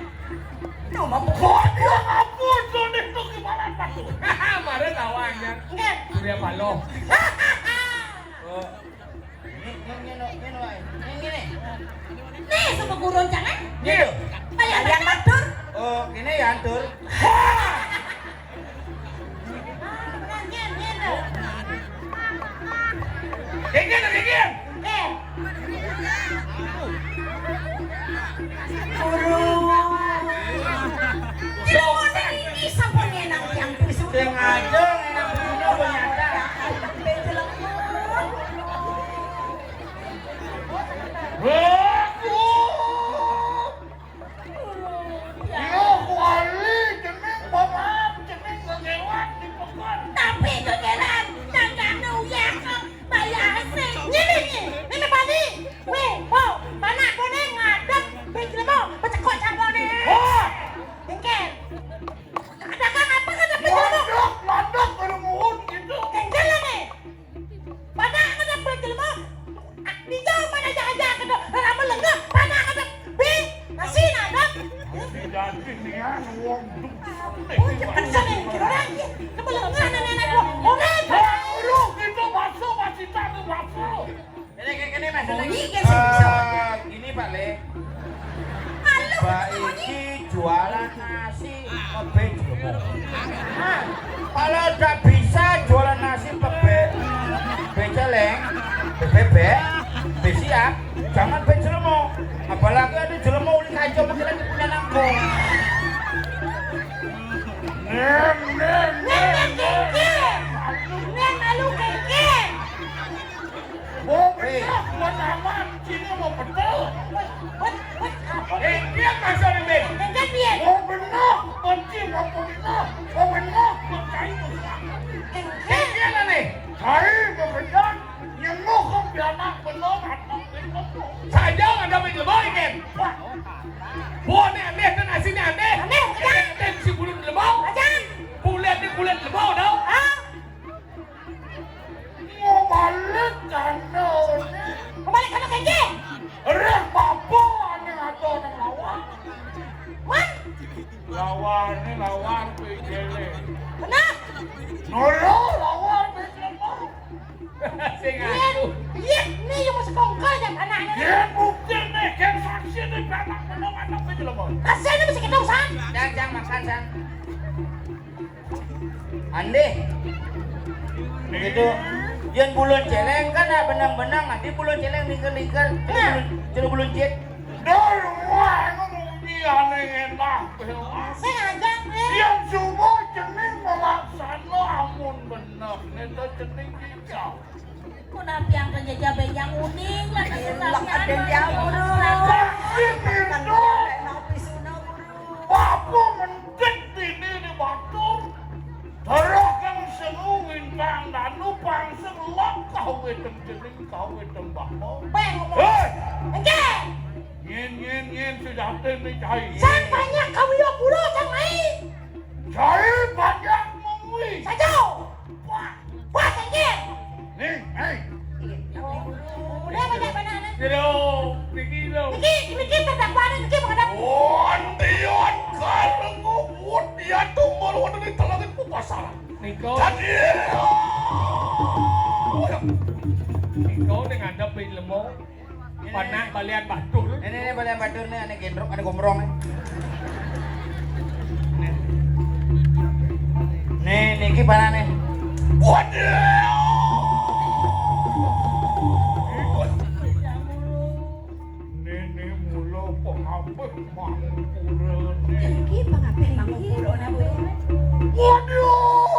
Cuma pokok. Ya ampun, Sony itu gimana, Pak? Mara tawang ya. Enggak. Surya Paloh. Oh. Ini, ini, ini, ini, ini, ini. Nih, sama gurun jangan. Gitu. Bayar Bayar matur. Oh, ini ya, Tur. Genggen, genggen. Eh. Guru. Guru, ini sampun ngenang yang bisu. Sengaja ngenang bisu ternyata. Aku. Loh, kuali, jeneng bapam, jeneng gegéwan di pokon. Tapi gegéwan, dagang uyah kok bayar sih. Ngene iki, ngene Bali. Weh, po, panak koné ngadep, ben jelema, becekok campurné. Oh. Engker. Dagang apa ngadep ben jelema? Landok, landok, baru muhun gitu. Engker lah nih. Panak ngadep ben jelema. Dijauh mana aja-aja gitu. Lama lengah, panak ngadep. Bi, nasi ngadep. Jadi nian wong. Oh, cepet sana, kira orang ya. Lama lengah nenek-nenek gua. Orang. Lu gitu masuk masih tak masuk. Ini kayak gini, Mas. Bunyi ke sini, bisa. Eh, gini, Pak Le. Halo, Mbak bunyi. Iki jualan nasi ngebé jelema. Kalau ndak bisa jualan nasi pebé, becéléng, bebé. Siap, jangan pe jelema. Apalagi ada jelema uli kaca pikiran di punya nangko. Neng, neng, neng, neng. Neng malu kengkeng. Mau pecah, mau tamat, sini mau betul. Wait, wait, wait, apa? Eh, dia kasar ini. Kengkeng dia. Mau benar, benci mau benar, mau benar, mau cai mau benar. Kengkeng. Kengkeng aneh. Cai mau benar, nyenguh ke pianak benar, anak benar. Saja ada main lebay, Ken. Wah. Buah ni aneh dan asin ni aneh. Aneh, aneh. Aneh, aneh, si bulu lebau. Ajan. Kulit ni kulit lebau, tau. Ah. Mau balik kana ni. Mau balik kana kengkeng? Reh bapa ni ada nang lawan. Wan? Lawan ni lawan P J L. Benar? Nolo lawan P J L. Sing aku. Iya, iya, ni yang masuk kongkol dan anaknya. Iya, bukti ni, kan saksi ni, anak menang, anak P J L. Kasihan ni masih kita, San. Jang, jang, makan, San. Andeh. Begitu. Yén bulun céléng kan, ah, benang-benang, nanti bulun céléng lingkar-lingkar. Nah. Bulun, céléng bulun jit. Dah, wah, emang mau biane enak. Sengaja, eh. Yang semua cening melaksana amun bener. Neta cening hijau. Ku napi angkat jajah béjang uning, lah, kasih. Lah, kasih ada anak. Jauh, bro. Kasih, bro. Napi suna, bro. Bapa mendek bini di batur. Darah kang senu wintang danu pang selak kawé teng jening kawé teng bapa. Bang, ngomong. Héi! Enggak. Ngin, ngin, ngin, sujati ni cai. Sang banyak kawé pura, sang mai. Cai banyak mengwi. Sajo. Wah. Wah, sengkir. Nih, hei. Udah banyak banana. Kira, niki lo. Niki, niki terdakwa ada niki menghadap. Wandian kareng ngut ya tumbal wonten ing dalem pasaran. Nika. Dadi. Nika ning ngadep lemong. Panah balian batur. Ini, ini balian batur nih, ane gendrok, ane gombrong. Nih, niki panane. Waduh. Nene mula pengabeh mangkura. Iki pengabeh mangkura napa? Waduh.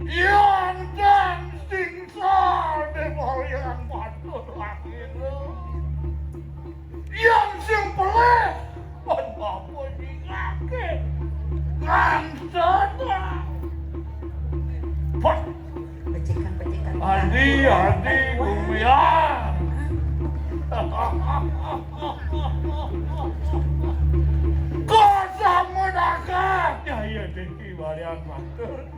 Yan dan sing sal de Maryang patut lahir. Yan sing pelih, pan bapa sing akeh. Nganten. Pak. Pecikan-pecikan. Adi, adi, gumian. Kau sama dakan. Ya, iya, Deki, Maryang patut.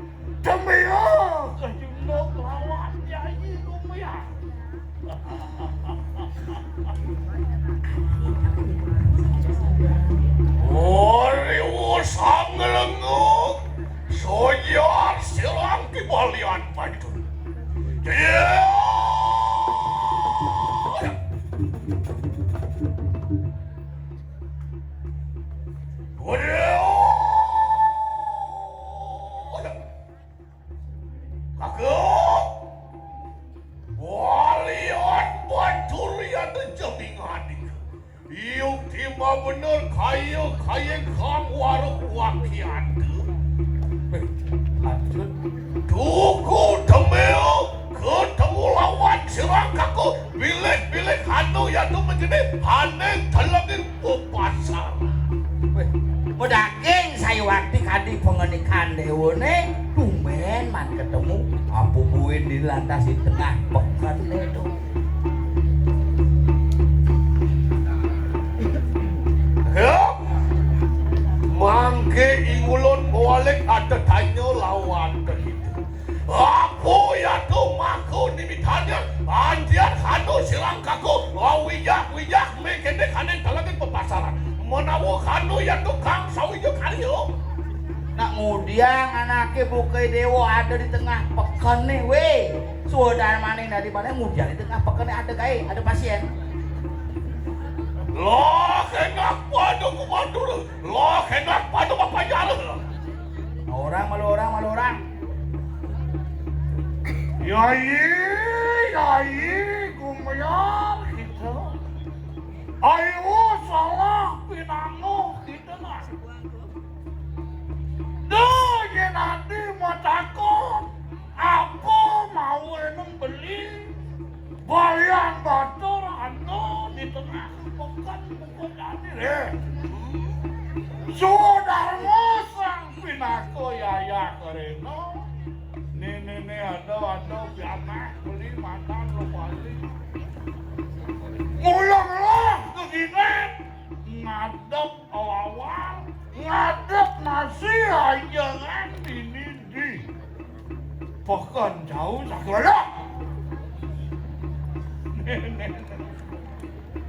Demi oh, kejunduk lawan Yayi Rupiah. Ori usang ngelengu, sojar silang kibalian pantun. Iya. Ori. Kakung, walian baturian jenengan. Yukti mabener kaya kaya kang waruk wakian. Lanjut. Tuku demel ketemu lawan sirang kakung. Bilik-bilik anu yatu menjadi haning telengin upacara. Wéh, medaging sayuwakti kadi pengenikan déwané, tumbén man ketemu, apupuin di lantas di tengah pekené to. Ya, mangké ingulun mawalik ada tanya lawan teh itu. Apa yatu mako nimitannya, antian kanu silang kaku, wijak-wijak mekene kanen talangin pepasaran. Menawa kanu yatu kang sawija karya. Nak ngudiang anaké bukai déwa ada di tengah pekené, wé. Suudan maning dari mana ngudiang di tengah pekené ada gaé, ada pasién. Lah, enak pada kumatur. Lah, enak pada bapajara. Orang malu orang, malu orang. Yai, yai, gumiar kita. Ayo salah pinanguh kita nah. Duh, yén adi matakon, apa mawa nang beli? Balian batur anu di tengah peken buku jani, eh. Sudarma sang pinaka yaya karena. Né, né, né, ada, ada, pianak, beli, makan, lo bali. Mulanglah ke ginek, ngadep awal, ngadep nasi ajangan dini di. Peken jauh sakiwala.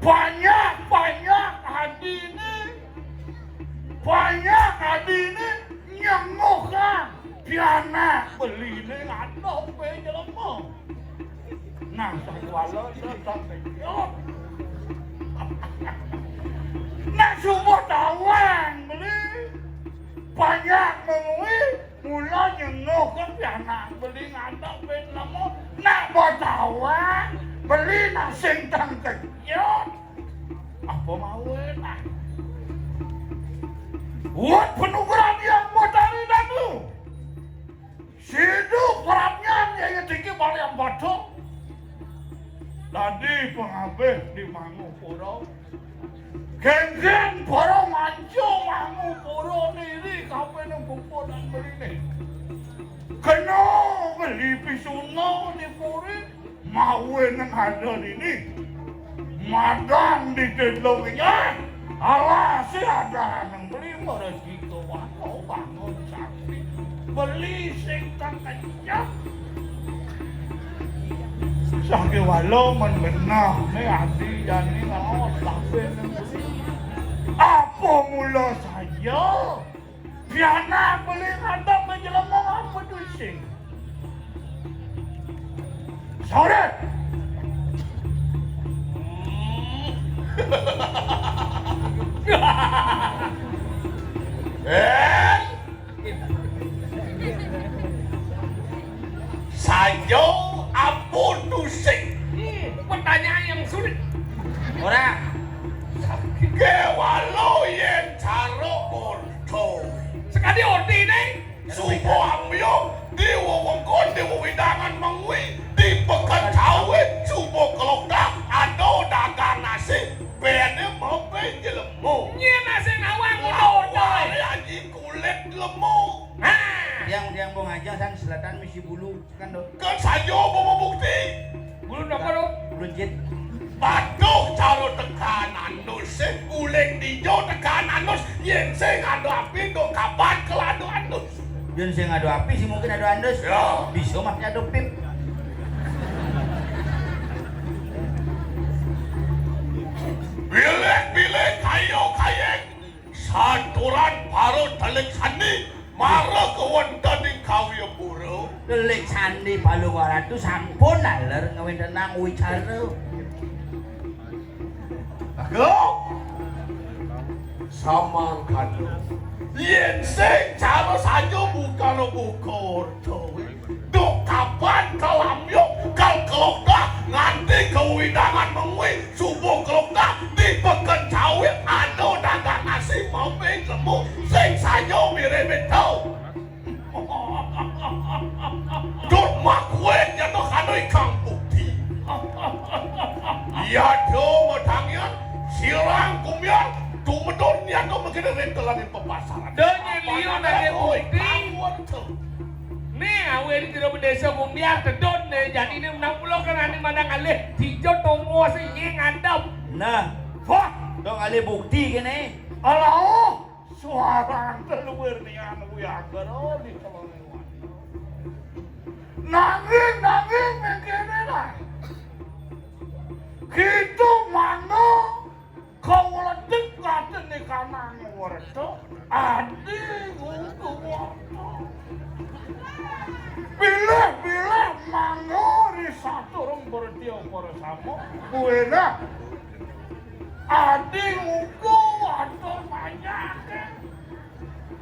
Banyak-banyak adine, banyak adine nyenguhang pianak beline ngadep jelema. Nah, sakiwala tetep kejut. Nah, subuh tawang beli. Banyak mengui, mula nyenguh ke pianak beli ngadep beli lemu. Nak betawa, beli nak sing tang kejut. Apa mawe nak? Buat penugaran yang Batari Danu. Sidu perapnyan ya, ya tinggi balik batuk. Tadi pengabih di Mangupura. Geng-geng para manca Mangupura niri kabeh nang bungkuran beline. Kena beli pisuna di puri, mawe nang ada dini. Madang di tedlongnya, alasi ada nang beli merejiko wano bangun sakti. Beli sing tak kenyang. Sakiwala men benah, né adi jani laos kabeh nang beli. Apa mula saja? Pianak beli ngadep ka jelema apa tu sing? Sore. Eh, saja apa tu sing? Hmm, pertanyaan yang sulit. Ora. Kewalo yen cara ordo. Sekali ordi ning. Subuh ambyung di wewengkon di wewidangan mengwi di peken sawit subuh kelokdah ada dagang nasi bene mape jelemu. Nyén nasi nawang ordo. Awale aji kulit lemu. Nah. Tiang-tiang bong aja san selatan misi bulu. Kan, Dok? Kan saja apa bukti? Bulu napa, Dok? Bulu jit. Baduh, cara tekan andus, sing guling dijo tekan andus, yen sing ada api, dok kapan kalau ada andus? Yen sing ada api sih mungkin ada andus. Ya. Bisa masih ada pip. Bilih-bilih kayo kayeng. Saturan para telik sandi mara kewonten ing Kawiyapura. Telik sandi Palungguh Ratu sampun naler ngawéntenang wicara. Agung. Samangkana. Yén sing cara saja buka buka ordo. Duk kapan kalamyuk kal kelokdah nganti kawidangan mengwi subuh kelokdah di peken sawit anu dagang nasi mamping lemu sing saja mirip itu. Duk makuin jatuh kanu ikang bukti. Iya do matangyan sirang kumian tumedun nyatu mengkene rintelan di pepasaran. Dene liu nage bukti. Né awé di jero désa Bumbiar tedun né jadine menang pulo kan ane mandang alih dijo tomo sing ngadep. Nah, wah, dong alih bukti kene. Alah, suara keluar nian wiakara di telone. Nanging, nanging mengkene lah. Kita mangga Kawuledik katene kanang werta adi kudu warta. Bilih-bilih mangga ri saturung bertio bersama. Kuwi nah. Adi nguku atur banyak.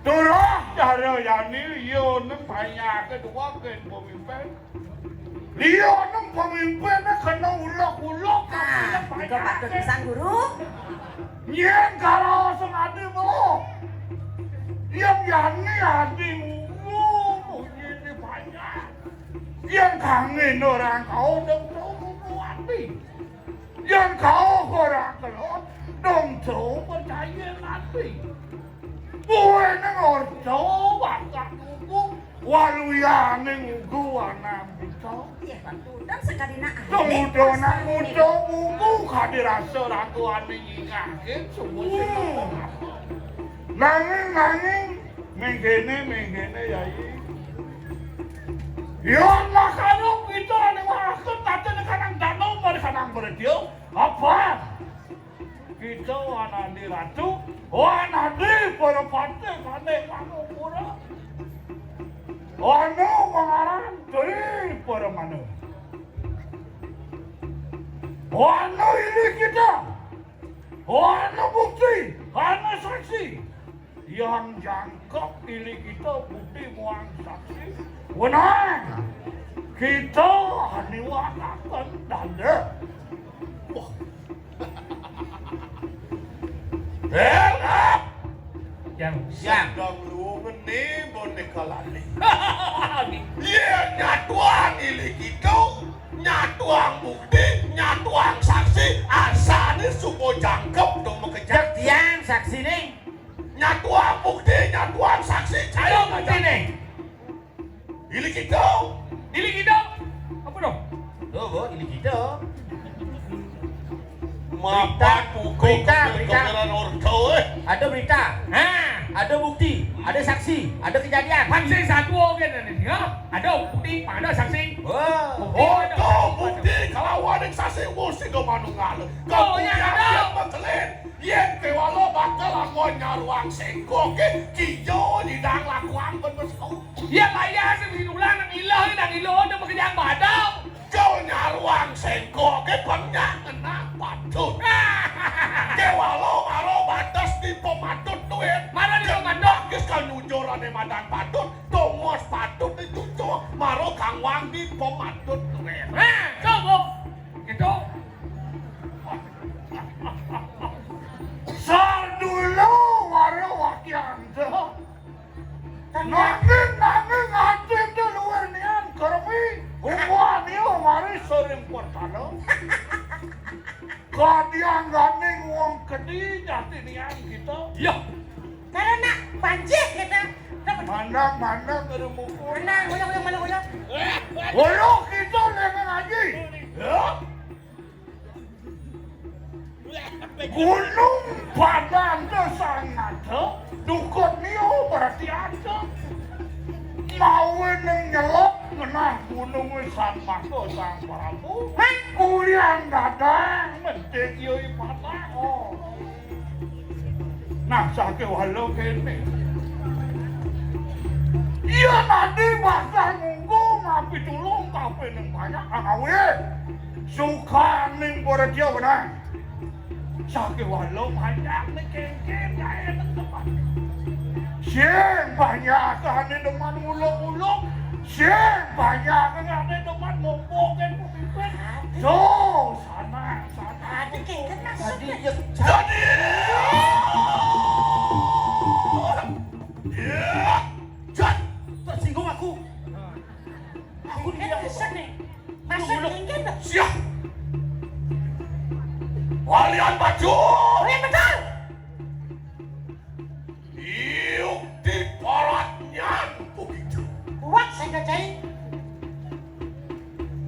Turah Cara yani, iya nem panyake duwakén pemimpin. Iya nem pemimpinné kena ulek-ulek, ah, tapi nem panyake. Patut pisan, Guru. Nyén karo sing adi melo. Yén yani adi ngulu, munyiné panjang. Yén kangin orang kau dong tau ngulu ati. Yén kau ora kelon, dong tau percaya ati. Kuwi nang ordo bakal ngulu. Waluyane ngulu anak buta. Iya, Pak. Dan sekadina ahli. Kemudian anak buta ngulu kadi rasa raguane nyingahin semua. Iya. Nanging, nanging, mengkene, mengkene, Yai. Yo, makanya kita ning waktu tadi ning kanang danau, mari kanang berdio. Apa? Kita wanandi ratu, wanandi para patih, kane manupura. Anu mangaran Tri Paramana. Anu ini kita. Anu bukti, anu saksi. Yang jangkep ili kita bukti muang saksi. Wenang. Kita aniwakaken danda. Wah. Elap. Yang siang. Dong lu ngene boneka lali. Iya, nyatuang ili kita, nyatuang bukti, nyatuang saksi, asane suka jangkep dong makejang. Cek tiang saksine. Nyatuang bukti, nyatuang saksi, cai. Ayo, buktine. Ili kita. Ili kita. Apa dong? Tuh, Bu, ili kita. Mapan buku berita, berita. Keberan ordo, eh. Ada berita. Nah, ada bukti, ada saksi, ada kejadian. Pan sing satu oke nih, ya. Ada bukti, ada saksi. Wah. Bukti, ada. Ordo, bukti, kelawan yang saksi, mesti do manunggal. Oh, iya, ada. Kemudian makelin. Yén kéwala bakal anggon nyaruang sengkoké, kija nyidang lakuang ben mesku. Yén layah sing sinulang nang ilah, nang ilah, nang makejang badal. Kau nyaruang sengkoké, pernyak ngenah patut. Kéwala mara batas di pematut duit. Mara di pematut. Gendang kis kal nyujur ané madan patut, tongos patut dicucuk, mara kangwang di pematut duit. Nah, cukup. Gitu. Sardula wara wakyanta. Nanging, nanging ati tu luwih nian kermi. Umua niu mari sering pertana. Kadiangganing wong kedi jati nian kita. Iya. Karena banjir kita. Mandang-mandang kada mukul. Mandang, ulah, ulah, malu, ulah. Ulah kita lengan aji. Ya. Gunung Padang ke sang ada, dukut niu berarti ada. Mawe nang nyelok ngenah gunung Sang Maka Sang Prabu. Hah? Kulian dadang mentik yoi patah. Oh. Nah, sakéwala kéné. Iya, tadi bakal ngunggu ngapitulung kapining banyak angawé. Sukaning para dia wenang. Sakéwala banyak né kéngkén gaé nang tempat. Sing banyak ané demen uluk-uluk, sing banyak ané demen ngompokin pemimpin. Tuh, sana, sana. Ada kéngkén maksudnya. Tadi ya. Tadi. Ya. Jan, tersinggung aku. Aku dia. Maksud kéngkén. Siap. Walian baju. Oh, iya, betul. Iuk di paratnyan begitu. Kuat saya cai.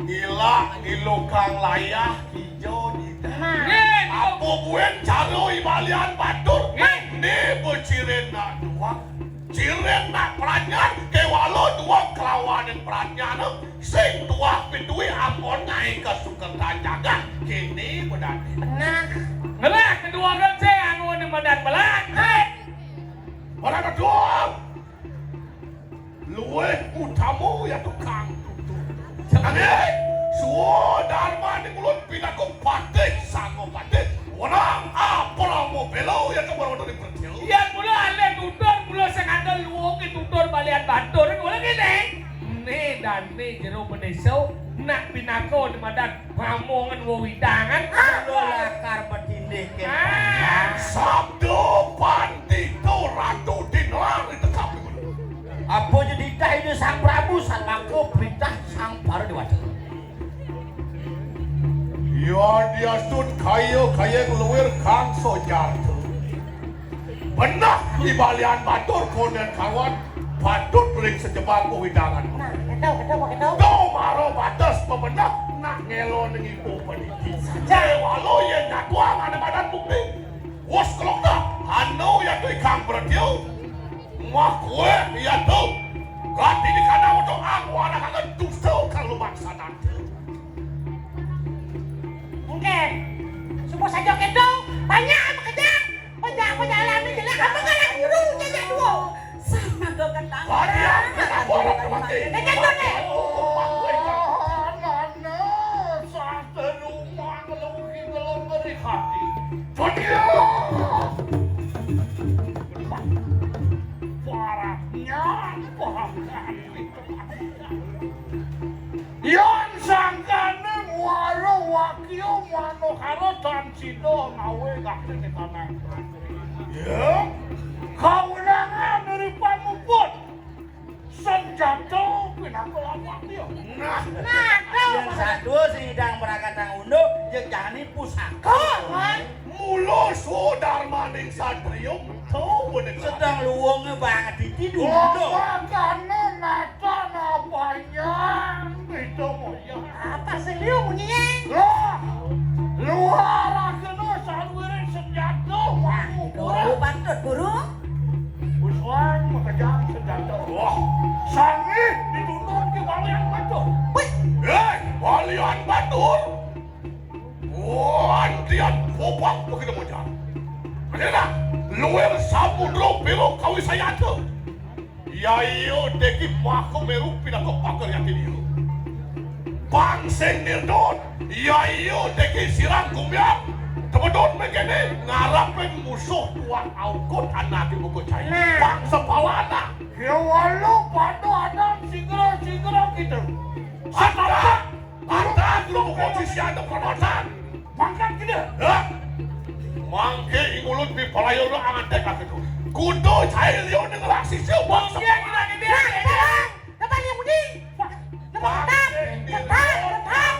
Ngilak di lokang layah ijo di. Nah. Apa buin cara i balian batur? Nggih. Né becirin nak duang. Cirin nak pradnyan, kéwala duang kelawaning pradnyan, sing tuah pituih ampun ngaé kasukertan jagat, kéné bedadi. Nah. Ngelah kedua kan sing anu né madan belan. Hei. Pada kedua. Luwih utama ya tukang tutur. Nanging, swadarmaning ulun pinaka patih, sanga patih, wenang aprama béla ya kembar wonten ing pertiwi. Yén mula alih tutur, mula sing andel luwung itu. Batur kula kene. Né dané jero bendésa nak pinaka madan pamongan wewidangan. Kula lakar petindih kemawon. Sabda pandita Ratu Dinar ditekap kula. Apa ja titah Ida Sang Prabu, samangka perintah Sang Para Dewata. Yadiastun kaya-kaya ngluir kangsa jarta. Beneh I Balian Batur konden kawan patut ring sajebag wewidangan. Nah, kéto, kéto, kéto. To mara bates pebeneh nak ngélo ning ibu peniti. Saja. Walau yén nyatuang ané madan bukti. Wus kelok dah, anu ya tu ikang berdio. Mah kue ya tu. Gati di kana moto ang wana kagak dusta kang lumaksanan. Mungkin. Semua saja kéto, banyak makejang. Banyak, banyak alami jelek, apa kalah guru jajak dua. Sama kau ketawa. Hadiah, kenapa orang kemati? Jajak dua nih. Mana sastra rumah lagi dalam beri hati. Setia. Parahnya, parahnya. Yan sangkané muara wakya manukara tan sida ngawé gati ning tanah. Ya, kaunangan dari pamuput. Senjata pinaka lawan dia. Nah, nah, yén satua sing idang prakatang unduh, ya jani pusaka. Mula sudarmaning satria metu bening. Sedang luwunge banget iki dulu. Makane nata napanjang itu moyang. Apa sing liu munyinya? Lah, luar kena saluwire senjata. Wah, guru patut, guru. Uswang makejang senjata. Wah, sangih dituntun ke Balian Batur. Wih. Eh, Balian Batur. Wantian gobak begitu mojang. Akhirnya, luwir samudra biru kawisayata. Yaiya degi maka meru pinaka pager yati dia. Pang sing nirdon, yaiya degi sirang gumyak. Temedon mengkene ngarepin musuh tuan aukut anake muka cai. Nah. Pang sepawana. Ya walau pada adan sigra-sigra kita. Ada. Ada guru kunci siada permatan. Mangkat kene. Hah? Mangke ingulun pipalayana angantek aku. Kudu cai liu ning raksasa bangsa. Mangke kene, kene, kene. Napa liu mudi? Napa tetap? Tetap, tetap.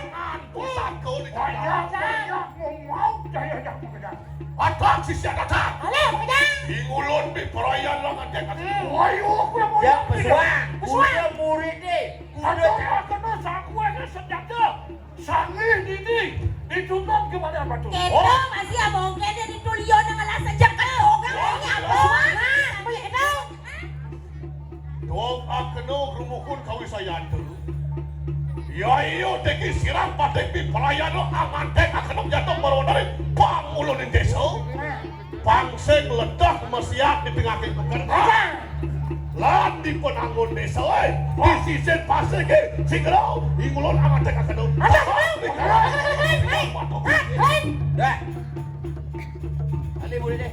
Pusat kau di. Banyak, banyak, mau, mau, jaya, jaya, jaya. Atak sisia datang. Halo, Bujang. Ingulun pipalayana angantek aku. Ayo, aku yang mau. Ya, pesuang. Pesuang. Udah murid nih. Udah. Aduh, kena saku aja senjata. Sangih dini dituntun ke Balian Batur. Kita masih abang kene di tulio nang alas aja kan orang ini apa? Nah, apa ya itu? Dong akeno rumukun kawisayan tu. Ya iyo teki sirang patek di pelayan lo amantek akeno jatuh baru dari pangulun desa. Pang sing ledah mesiat di tengah kebukan. Lan di penanggun desa, eh. Di sisir pasir ke, sing kena, ingulun amat cek akenu. Dah. Alih boleh deh.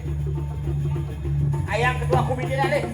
Ayang ketua komite alih.